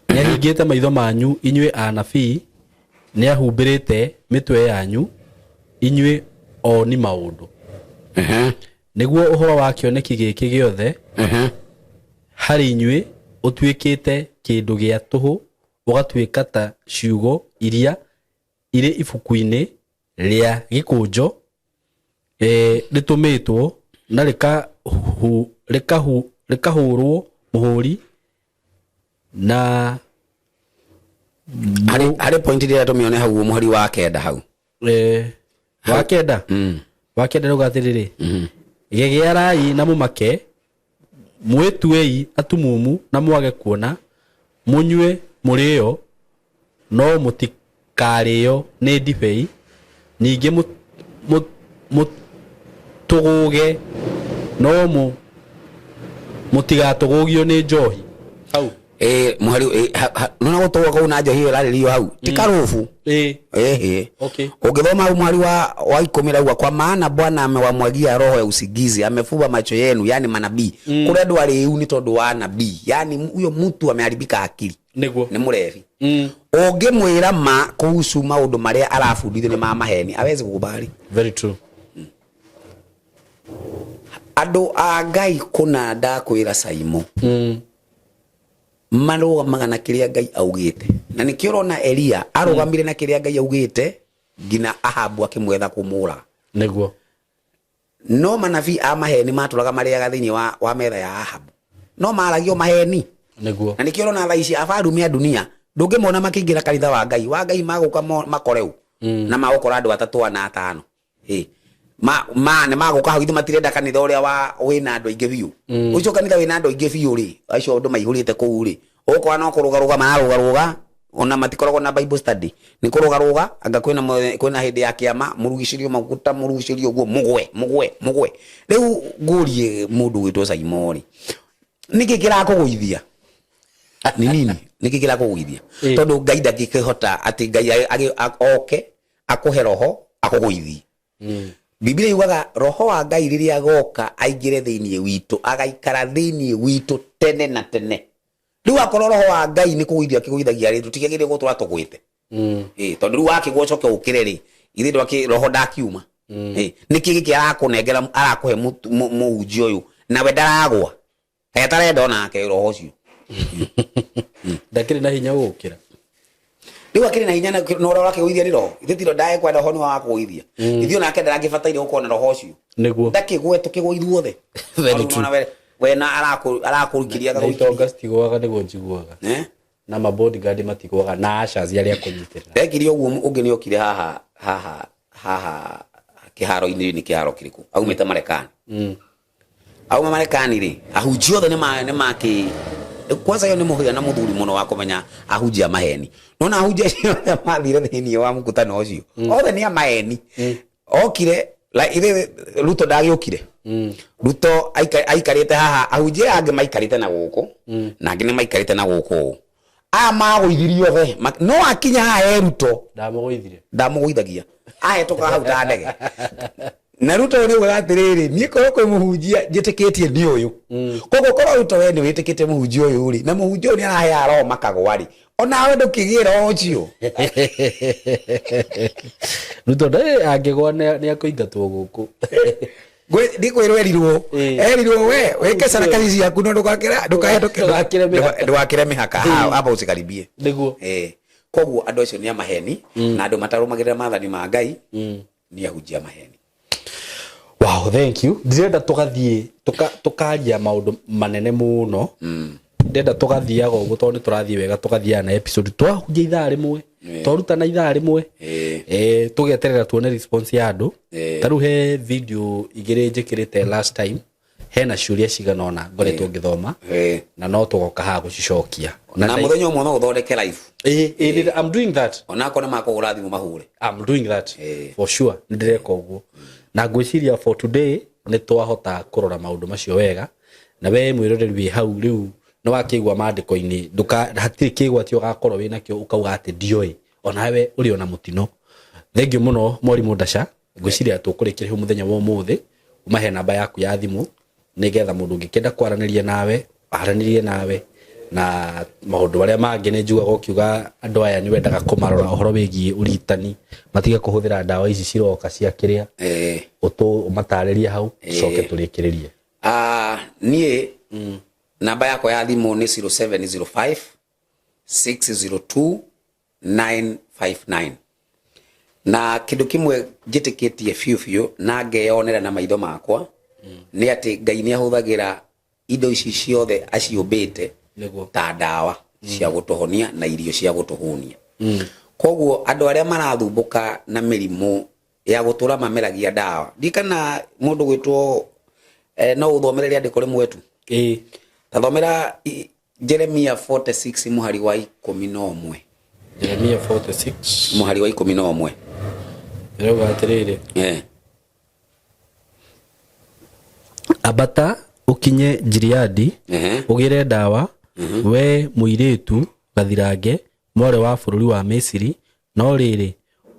nĩahingĩte maitho manyu inyuĩ anabii, nĩahumbĩrĩte mĩtwe yanyu inyuĩ oni maũndũ. Nĩguo ũhoro wa kĩoneki gĩkĩ gĩothe harĩ inyuĩ ũtuĩkĩte kĩndũ gĩa tũhũ, ũgatuĩka ta ciugo iria irĩ ibuku-inĩ rĩa gĩkũnjo, rĩtũmĩtwo Na rĩkahũrwo mũhũri na Harĩ point ĩrĩa tũmĩone hau mũhari wa kenda hau. Wa kenda. Wa kenda rauga atĩrĩrĩ, gegearai na mũmake, mwĩtuei atumumu na mwage kuona, mũnyue mũrĩo no mũtikarĩo nĩ ndibei, ningĩ mũtũgũge no mũtigatũgũgio nĩ njohi. Hau. Mũhari nona gũtũgũga kũu na njohi ĩyo ĩrarĩrio hau ti karũbu. Ehe. Ũngĩthoma hau mũhari wa 10 rauga, kwa maana Bwana amewamwagia roho ya usingizi, amefumba macho yenu, yani manabii. Kũrĩ andũ arĩu nĩ tondũ wa nabii, yani huyo mtu ameharibika akili. Nĩ mũrebi. Ũngĩmwĩra ma kuhusu maũndũ marĩa arabundithio nĩ ma maheni, awezi kukubali. Very true. Andũ a Ngai kũna ndakwĩra Saimo. Marũgamaga na kĩrĩa Ngai augĩte. Na nĩkĩo ũrona Elia arũgamire na kĩrĩa Ngai augĩte nginya Ahabu akĩmwetha kũmũraga. No manabii a maheni matũraga marĩaga thĩinĩ wa metha ya Ahabu. No maragio maheni. Na nĩkĩo ũrona thaa ici abarume a dunia ndũngĩmona makĩingĩra kanitha wa Ngai. Wa Ngai magũka makoreu. Na magũkora andũ atatũ ana atano. Ma nĩ magũka hau, ithuĩ matirenda kanitha ũrĩa wĩna andũ aingĩ biũ. Ũcio kanitha wĩna andũ aingĩ biũ rĩ, acio andũ maihũrĩte kũu rĩ, ũgũkora no kũrũgarũga mararũgarũga, ona matikoragwo na Bible study. Nĩ kũrũgarũga, anga kwĩna hĩndĩ ya kĩama, mũrugicĩrio maguta, mũrugicĩrio ũguo, mũgwe, mũgwe, mũgwe. Rĩu ngũrie mũndũ ũgwĩtwo Saimo rĩ, nĩkĩ kĩrakũgũithia? Nĩ nini? Nĩkĩ kĩrakũgũithia? Tondũ Ngai ndangĩkĩhota atĩ Ngai oke akũhe roho akũgũithie. Biblia yugaga roho wa Ngai rĩrĩa agoka aingĩre thĩinĩ witũ, agaikara thĩinĩ witũ tene na tene. Rĩu akorwo roho wa Ngai nĩ kũgũithia akĩgũithagia rĩ, tũtikĩagĩrĩire gũtũra tũgwĩte. Tondũ rĩu wakĩgwa ũcoke ũkĩre rĩ, ithe ndwakĩ roho ndakiuma. Nĩkĩ gĩkĩ arakũnengera, arakũhe mũhunjia ũyũ, nawe ndaragwa. Etarenda onake roho ũcio. Ndakĩrĩ na hinya gũkĩra. Rĩu akĩrĩ na hinya na ũrĩa ũrakĩgũithia nĩ roho. Ithuĩ tiro ndaekwenda roho nĩwe wa kũgũithia. Ithuĩ onake ndarangĩbataire gũkorwo na roho ũcio. Ndakĩgwe tũkĩgũithwo othe. Very Rĩu true. nona we na arakũrikĩria Na agagũikiria. itonga citigũaga nĩguo njiguaga. Na ma bodyguard matigũaga na ushers arĩa kũnyitĩrĩra. Ndekire ũguo ũngĩ nĩ okire haha, haha, haha kĩharo-inĩ, nĩ kĩharo kĩrĩkũ? Aumĩte Marekani. Auma Marekani rĩ, ahunjia othe nĩ makĩ kwanza yo nĩ mũhĩa na mũthuri mũno wa kũmenya ahunjia maheni. Nona ahunjia acio othe mathire thĩinĩ wa mũkutano ũcio. Othe nĩ a maheni. Okire, la, ithe Ruto ndagĩũkire. Ruto aikarĩte haha, ahunjia aya angĩ maikarĩte na gũkũ, na angĩ nĩ maikarĩte na gũkũ ũũ. Aya magũithirie othe, no akinya haha he Ruto. Ndamũgũithirie. Ndamũgũithagia. Ahetũka hau ta ndege. Na Ruto nĩ augaga atĩrĩrĩ, niĩ korwo kwĩ mũhunjia njĩtĩkĩtie nĩ ũyũ. Koguo korwo Ruto we nĩ wĩtĩkĩtie mũhunjia ũyũ rĩ, na mũhunjia ũyũ nĩ araheaga roho makagwa rĩ, onawe ndũkĩgĩe roho ũcio. Ruto ndarĩ angĩgwa nĩ akũingatwo gũkũ. Ndikwĩrwo erirwo. Erirwo we, wĩke sarakasi ciaku no ndũgakĩre, ndũkahĩtũke, Ndũgakĩre mĩhaka. ndũgakĩre mĩhaka. Hapa usikaribie. Nĩguo. Koguo andũ acio nĩ a maheni, na andũ matarũmagĩrĩra maathani ma Ngai, nĩ ahunjia maheni. Wow, thank you. Ndĩrenda tũgathiĩ, tũkaria maũndũ manene mũno. Ndĩrenda tũgathiaga ũguo tondũ nĩ tũrathiĩ wega, tũgathiaga na episode. Twahunjia ithaa rĩmwe, twarutana ithaa rĩmwe. Tũgeterera tuone response ya andũ. Ta rĩu he video igĩrĩ njĩkĩrĩte last time, hena ciũria cigana ũna ngoretwo ngĩthoma, na no tũgoka haha gũcicokia. Na mũthenya ũmwe no ũthondeke live. I'm doing that. Onakorwo nĩ makũgũra thimũ mahũre. I'm doing that. For sure, nĩ ndĩreka ũguo. Na ngwĩciria for today nĩ twahota kũrora maũndũ macio wega. Na we mwĩroreri wĩ hau rĩu nĩ wakĩigua maandĩko-inĩ, hatirĩ kĩgwatio ũgakorwo wĩ nakĩo ũkauga atĩ ndioĩ. Onawe ũrĩ ona mũtino. Thank you mũno Mwarimũ Ndasha. Ngwĩciria tũkũrĩkĩria hau mũthenya wa ũmũthĩ. Ũmahe namba yaku ya thimũ nĩgetha mũndũ ũngĩkĩenda kwaranĩria nawe aranĩrie nawe, na maũndũ marĩa mangĩ nĩ njugaga ũkiuga andũ aya nĩ wendaga kũmarora ũhoro wĩgiĩ ũrigitani, matige kũhũthĩra ndawa ici ciroka cia kĩrĩa. Ũmatarĩrie hau, tũcoke tũrĩkĩrĩrie. Niĩ namba yakwa ya thimũ nĩ zero seven zero five six zero two nine five nine. Na kĩndũ kĩmwe njĩtĩkĩtie biũ biũ na ngeyonera na maitho makwa, Nĩ atĩ Ngai nĩ ahũthagĩra indo ici ciothe aciũmbĩte ta ndawa cia gũtũhonia na irio cia gũtũhũnia. Koguo andũ arĩa marathumbũka na mĩrimũ ya gũtũra mameragia ndawa, ndikana mũndũ gwĩtwo no ũthomere rĩandĩko rĩmwe tu. Ĩĩ. Tathomera Jeremia 46 mũhari wa 11. Jeremia 46 mũhari wa 11. Ĩrauga atĩrĩrĩ, Ambata ũkinye Gileadi, ũgĩre ndawa, wee mũirĩtu gathirange, mwarĩ wa bũrũri wa Misiri, no rĩrĩ,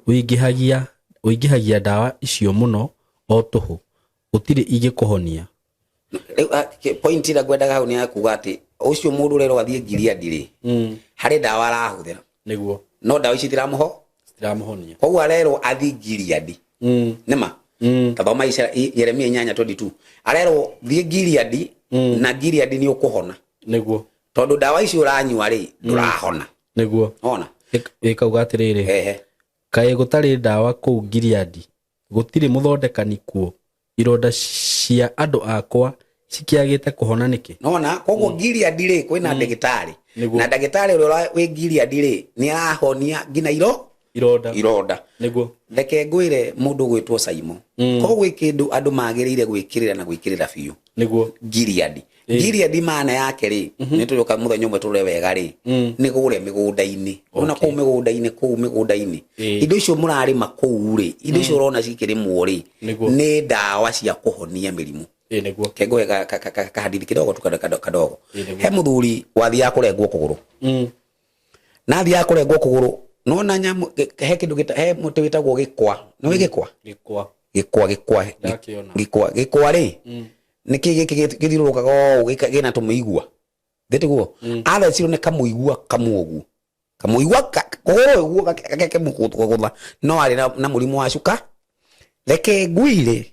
ũingĩhagia ũingĩhagia ndawa icio mũno o tũhũ, gũtirĩ ingĩkũhonia. Rĩu point ĩrĩa ngwendaga hau nĩ ya kuga atĩ ũcio mũndũ ũrerwo athiĩ Gileadi rĩ, harĩ ndawa arahũthĩra. No ndawa ici itiramũho Citiramũhonia. Koguo arerwo athiĩ Gileadi. Nĩma tathoma Jeremia 8:22. Arerwo thiĩ Gileadi, na Gileadi nĩ ũkũhona. Tondũ ndawa ici ũranyua rĩ, ndũrahona. Ona Ĩkauga atĩrĩrĩ, kaĩ gũtarĩ ndawa kũu Gileadi? Gũtirĩ mũthondekani kuo? Ironda cia andũ akwa cikĩagĩte kũhona nĩkĩ? Nona koguo Gileadi rĩ, kwĩna ndagĩtarĩ. Na ndagĩtarĩ ũrĩa wĩ Gileadi rĩ, nĩ arahonia nginya ironda. Ironda. Reke ngwĩre mũndũ gwĩtwo Saimo, koguo gwĩ kĩndũ andũ magĩrĩire gwĩkĩrĩra na gwĩkĩrĩra biũ. Gileadi. Gileadi maana yake rĩ, nĩ tũrĩũka mũthenya ũmwe tũrore wega rĩ, nĩ kũrĩa mĩgũnda-inĩ. Ona kũu mĩgũnda-inĩ, kũu mĩgũnda-inĩ, indo icio mũrarĩma kũu rĩ, indo icio ũrona cikĩrĩmwo rĩ, nĩ ndawa cia kũhonia mĩrimũ. Ĩĩ nĩguo. Kengoe kahadithi kidogo tu kadogo. He mũthuri wathiaga kũrengwo kũgũrũ. Na athiaga kũrengwo kũgũrũ, nona nyamũ, he kĩndũ he mũtĩ wĩtagwo gĩkwa. Nĩ wĩ gĩkwa? Gĩkwa. Gĩkwa, gĩkwa. Ndakĩona. Gĩkwa, gĩkwa rĩ, nĩ kĩ gĩkĩ gĩthiũrũrũkaga ũũ gĩna tũmĩigua? Thĩ tiguo? Athecirwo nĩ kamũigua kamwe ũguo. Kamũigua kũgũrũ ũguo gakekemũgũtha. No arĩ na mũrimũ wa cuka. Reke ngwĩre,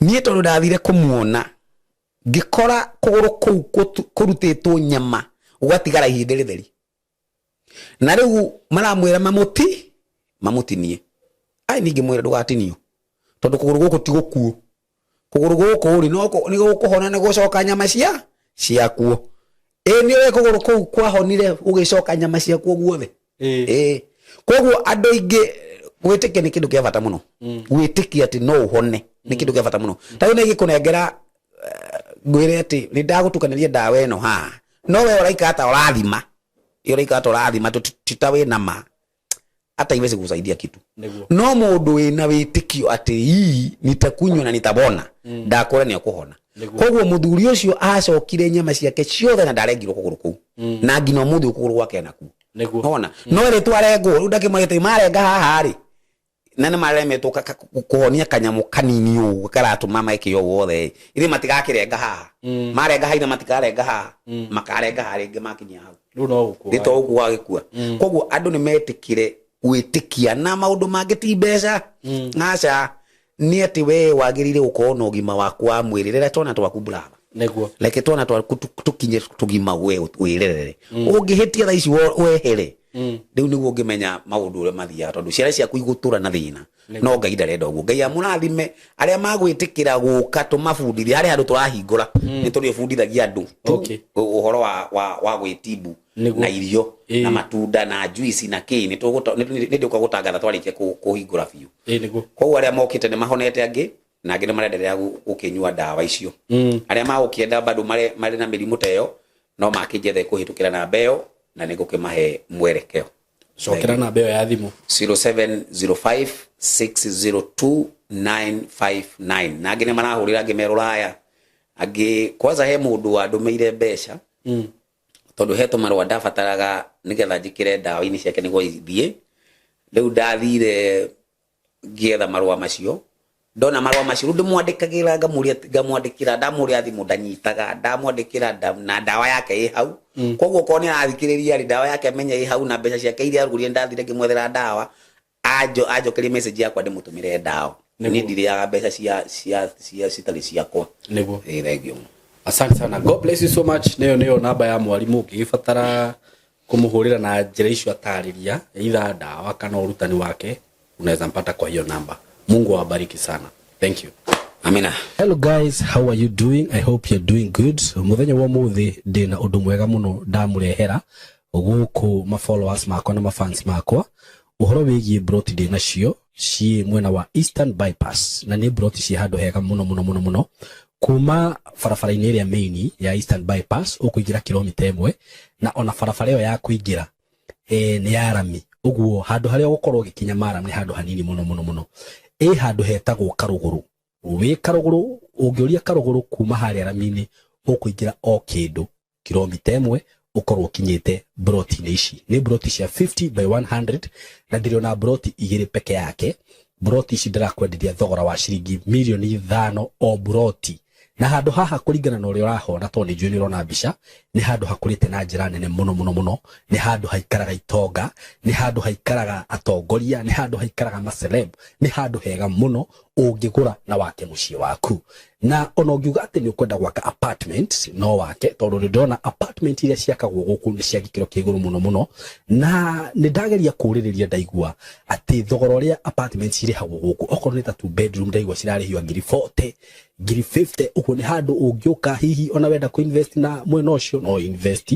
niĩ tondũ ndathire kũmuona, ngĩkora kũgũrũ kũu kũrutĩtwo nyama, gũgatigara ihĩndĩ rĩtheri. Na rĩu maramwĩra mamũtinie. Ai, niĩ ngĩmwĩra ndũgatinio, tondũ kũgũrũ gũkũ ti gũkuũ. Kũgũrũ gũkũ rĩ, no nĩ gũkũhona na gũcoka nyama ciakuo. Ĩ nĩ ũĩ kũgũrũ kũu kwahonire gũgĩcoka nyama ciakuo guothe? Ĩĩ. Koguo andũ aingĩ gwĩtĩkia nĩ kĩndũ kĩa bata mũno. Gwĩtĩkia atĩ no ũhone nĩ kĩndũ kĩa bata mũno. Ta rĩu nĩ ingĩkũnengera, ngwĩre atĩ nĩ ndagũtukanĩria ndawa ĩno haha, no we ũraikara ta ũrathima, ũraikara ta ũrathima, ti ta wĩna ma, hata iwezi kusaidia kitu. No mũndũ wĩna wĩtĩkio atĩ hii nitakunywa na nitabona, ndakũra nĩ akũhona. Koguo mũthuri ũcio acokire nyama ciake ciothe na ndarengirwo kũgũrũ kũu, na nginya ũmũthĩ kũgũrũ gwake nakuo. Ona no ĩrĩ twarengwo rĩu ndakĩmwĩte marenga haha rĩ, na nĩ maremetwo kũhonia kanyamũ kanini ũguo karatũma meke ũguo wothe, ithe matigakĩrenga haha. Marenga haha, ithe matikarenga haha, makarenga haha rĩngĩ makinyia hau. Rĩu no gũkua. Nĩ to gũkua gagĩkua. Koguo andũ nĩ metĩkire gwĩtĩkia na maũndũ mangĩ ti mbeca. Aca, nĩ atĩ we wagĩrĩire gũkorwo na ũgima waku wa mwĩrĩ. Rera twana twaku brother. Reke twana twaku tũkinye tũgima, we wĩrerere. Ũngĩhĩtia thaa ici wehere, rĩu nĩguo ũngĩmenya maũndũ ũrĩa mathiaga, tondũ ciana ciaku igũtũra na thĩna. No Ngai ndarenda ũguo. Ngai amũrathime arĩa magwĩtĩkĩra gũka tũmabundithie. Harĩ handũ tũrahingũra, nĩ tũrĩbundithagia andũ tu ũhoro wa gwĩtimbu na irio na matunda na juice na kĩ. Nĩ ndĩũka gũtangatha twarĩkia kũhingũra biũ. Ĩĩ nĩguo. Koguo arĩa mokĩte nĩ mahonete angĩ, na angĩ nĩ marenderea gũkĩnyua ndawa icio. Arĩa magũkĩenda bado marĩ na mĩrimũ ta ĩyo, no makĩnjethe kũhĩtũkĩra namba ĩyo, na nĩ ngũkĩmahe mwerekeo. Cokera namba ĩyo ya thimũ. 0705 602 959. Na angĩ nĩ marahũrĩra, angĩ me Rũraya, angĩ kwanza he mũndũ wandũmĩire mbeca, tondũ he tũmarũa ndabataraga nĩgetha njĩkĩre ndawa-inĩ ciake nĩguo ithiĩ. Rĩu ndathire ngĩetha marũa macio, ndona marũa macio rĩu ndĩmwandĩkagĩra, ngamũria, ngamwandĩkĩra, ndamũria thimũ ndanyitaga, ndamwandĩkĩra na ndawa yake ĩ hau. Koguo okorwo nĩ arathikĩrĩria rĩ, ndawa yake menye ĩ hau, na mbeca ciake iria arugũrire ndathire ngĩmwethera ndawa, anjokerie message yakwa ndĩmũtũmĩre ndawa. Niĩ ndirĩaga mbeca cia citarĩ ciakwa. Ĩĩ, thank you. Asante sana. God bless you so much. Nĩyo nĩyo namba ya mwarimu ũngĩgĩbatara kũmũhũrĩra na njĩra icio atarĩria, either ndawa kana ũrutani wake, unaweza mpata kwa hiyo namba. Mungu awabariki sana. Thank you. Amina. Hello guys, how are you doing? I hope you're doing good. Muthenya wa muthi ndina undu mwega muno ndamurehera guku ma followers makwa na ma fans makwa uhoro wigie broti ndi nacio ciĩ mwena wa Eastern Bypass, na nĩ broti ciĩ handũ hega muno muno muno muno kuma barabara-inĩ ĩrĩa main ya Eastern Bypass ũkũingĩra kilomita 1, na ona barabara ĩyo ya kũingĩra nĩ ya rami, ũguo handũ harĩa ũgũkorwo ũgĩkinya maram nĩ handũ hanini muno muno muno. Ĩ handũ hetagwo Karũgũrũ, wĩ Karũgũrũ ũngĩũria Karũgũrũ kuma harĩa rami-inĩ ũkũingĩra o kĩndũ kilomita 1 ũkorwo ũkinyĩte broti-inĩ ici. Nĩ broti cia 50 by 100 na ndĩrĩ ona broti 2 peke yake. Broti ici ndĩrakwenderia thogora wa ciringi mirioni 5 o broti, na handũ haha kũringana na ũrĩa ũrahona, tondũ nĩ njũĩ nĩ ũrona mbica, nĩ handũ hakũrĩte na njĩra nene mũno mũno mũno. Nĩ handũ haikaraga itonga, nĩ handũ haikaraga atongoria, nĩ handũ haikaraga maceleb, nĩ handũ hega mũno ũngĩgũra na wake mũciĩ waku. Na ona ũngiuga atĩ nĩ ũkwenda gwaka apartment no wake, tondũ nĩ ndĩrona apartment iria ciakagwo gũkũ nĩ cia gĩkĩro kĩa igũrũ mũno mũno, na nĩ ndageria kũũrĩrĩria ndaigua atĩ thogora ũrĩa apartment cirĩhagwo gũkũ, okorwo nĩ ta 2 bedroom ndaigua cirarĩhio ngiri 40, ngiri 50. Ũguo nĩ handũ ũngĩũka hihi ona wenda kũ invest na mwena ũcio no invest,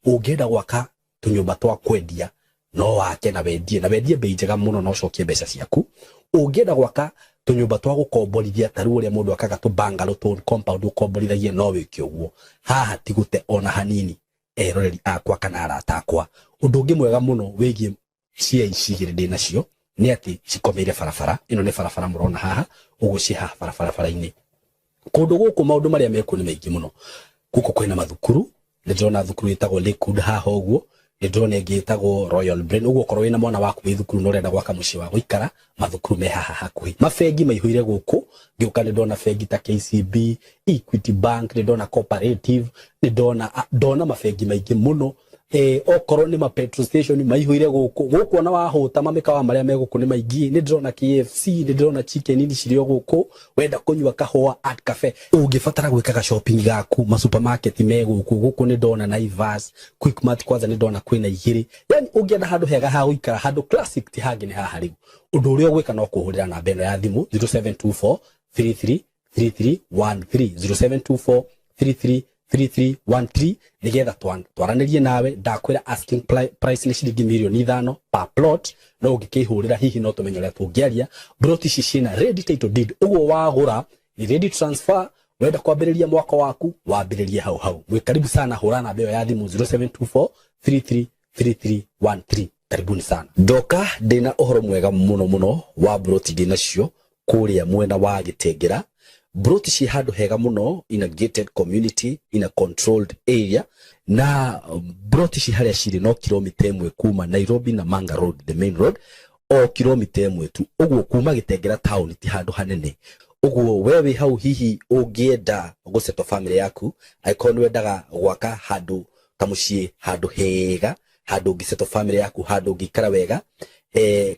ũngĩenda gwaka tũnyũmba twa kwendia no wake na wendie, na wendie bei njega mũno na ũcokie mbeca ciaku. Ũngĩenda gwaka tũnyũmba twa gũkomborithia ta rĩu ũrĩa mũndũ akaga tũ bungalow tũ compound ũkomborithagia no wĩke ũguo. Haha ti gũte ona hanini, eroreri akwa kana arata akwa. Ũndũ ũngĩ mwega mũno wĩgiĩ cia ici igĩrĩ ndĩ nacio nĩ atĩ cikomeire barabara ĩno, nĩ barabara mũrona haha ũguo, ciĩ haha barabara-inĩ. Kũndũ gũkũ maũndũ marĩa mekuo nĩ maingĩ mũno. Gũkũ kwĩna mathukuru, nĩ ndĩrona thukuru ĩtagwo Lakewood haha ũguo, nĩ ndĩrona ĩngĩ ĩtagwo Royal Brain. Ũguo okorwo wĩna mwana waku wĩ thukuru na ũrenda gwaka mũciĩ wa gũikara, mathukuru me haha hakuhĩ. Mabengi maihũire gũkũ, ngĩũka nĩ ndona bengi ta KCB, Equity Bank, nĩ ndona Cooperative, nĩ ndona mabengi maingĩ mũno. Okorwo nĩ ma petrol station maihũire gũkũ. Gũkũ ona wahũta mamĩkawa marĩa me gũkũ nĩ maingĩ, nĩ ndĩrona KFC, nĩ ndĩrona Chicken Inn cirĩ o gũkũ. Wenda kũnyua kahũa Art Cafe, ũngĩbatara gwĩkaga shopping gaku, ma supermarket me gũkũ. Gũkũ nĩ ndona Naivas, Quickmart, kwanza nĩ ndona kwĩna 2. Yani ũngĩenda handũ hega ha gũikara, handũ classic, ti hangĩ nĩ haha. Rĩu ũndũ ũrĩa ũgwĩka no kũhũrĩra namba ĩno ya thimũ 0724 33 3313, 0724 33 3313, nigetha twaranĩrie nawe. Ndakwĩra asking price nĩ ciringi mirioni 5 per plot, no ũngĩkĩhũrĩra hihi no tũmenye ũrĩa tũngĩaria. Plot ici ciĩna ready title deed, ũguo wagũra ni ready transfer. Wenda kwambĩrĩria mwaka waku wambĩrĩrie hau hau. Mwĩ karibu sana, hũra namba ĩyo ya thimũ 0724 33 3313. Karibuni sana. Ndoka ndĩna ũhoro mwega mũno mũno wa broti ndĩ nacio kũrĩa mwena wa Gĩtengera. Broti ciĩ handũ hega mũno, in a gated community, in a controlled area, na broti ci harĩa cirĩ no kilomita 1 kuma Nairobi na Manga Road, the main road, o kilomita 1 tu. Ũguo kuma Gĩtengera town ti handũ hanene. Ũguo we wĩ hau hihi ũngĩenda gũsettle family yaku, angĩkorwo nĩ wendaga gwaka handũ kamũciĩ, handũ hega, handũ ũngĩsettle family yaku, handũ ũngĩikara wega,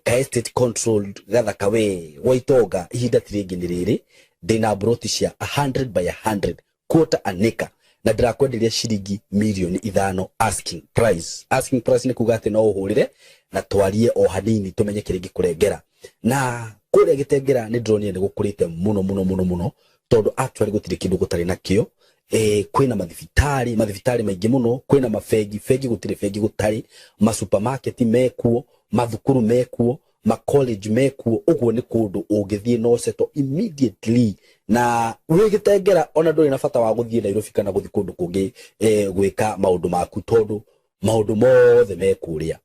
ka estate controlled gathaka we gwa itonga, ihinda ti rĩngĩ nĩ rĩrĩ. Ndĩna broti cia 100 by 100, quarter an acre, na ndĩrakwenderia ciringi mirioni 5 asking price. Asking price nĩ kuga atĩ no ũhũrĩre na twarie o hanini tũmenye kĩrĩa ingĩkũrengera. Na kũrĩa Gĩtengera nĩ ndĩronire nĩ gũkũrĩte mũno mũno mũno mũno, tondũ actually gũtirĩ kĩndũ gũtarĩ nakĩo. Kwĩna mathibitarĩ maingĩ mũno, kwĩna mabengi, bengi gũtirĩ bengi gũtarĩ, ma supermarket mekuo, mathukuru mekuo, ma college mekuo. Ũguo nĩ kũndũ ũngĩthiĩ no settle immediately, na wĩ Gĩtengera ona ndũrĩ na bata wa gũthiĩ Nairobi kana gũthiĩ kũndũ kũngĩ gwĩka maũndũ maku, tondũ maũndũ mothe me kũrĩa.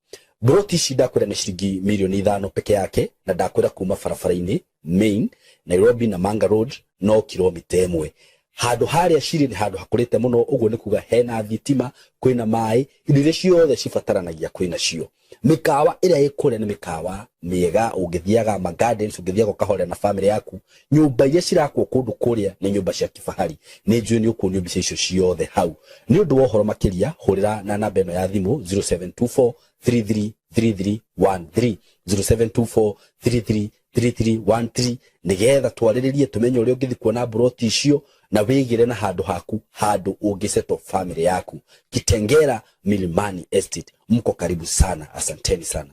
Broti ici ndakwĩra nĩ ciringi mirioni 5 peke yake, na ndakwĩra kuma barabara-inĩ main Nairobi na Manga Road no kilomita 1. Handũ harĩa cirĩ nĩ handũ hakũrĩte mũno, ũguo nĩ kuga hena thitima, kwĩna maĩ, indo iria ciothe cibataranagia kwĩna cio. Mĩkawa ĩrĩa ĩ kũrĩa nĩ mĩkawa mĩega, ũngĩthiaga ma gardens, ũngĩthiaga ũkahorera na family yaku. Nyũmba iria cirakwo kũndũ kũrĩa nĩ nyũmba cia kifahari, nĩ njũĩ nĩ ũkuonio mbica icio ciothe hau. Nĩ ũndũ wa ũhoro makĩria hũrĩra na namba ĩno ya thimũ 0724 333313, 0724 333313, nigetha twarĩrĩrie tũmenye ũrĩa ũngĩthiĩ kuona broti icio na wĩgĩre na handũ haku, handũ ũngĩsettle family yaku. Kitengera Milimani Estate, mko karibu sana, asanteni sana.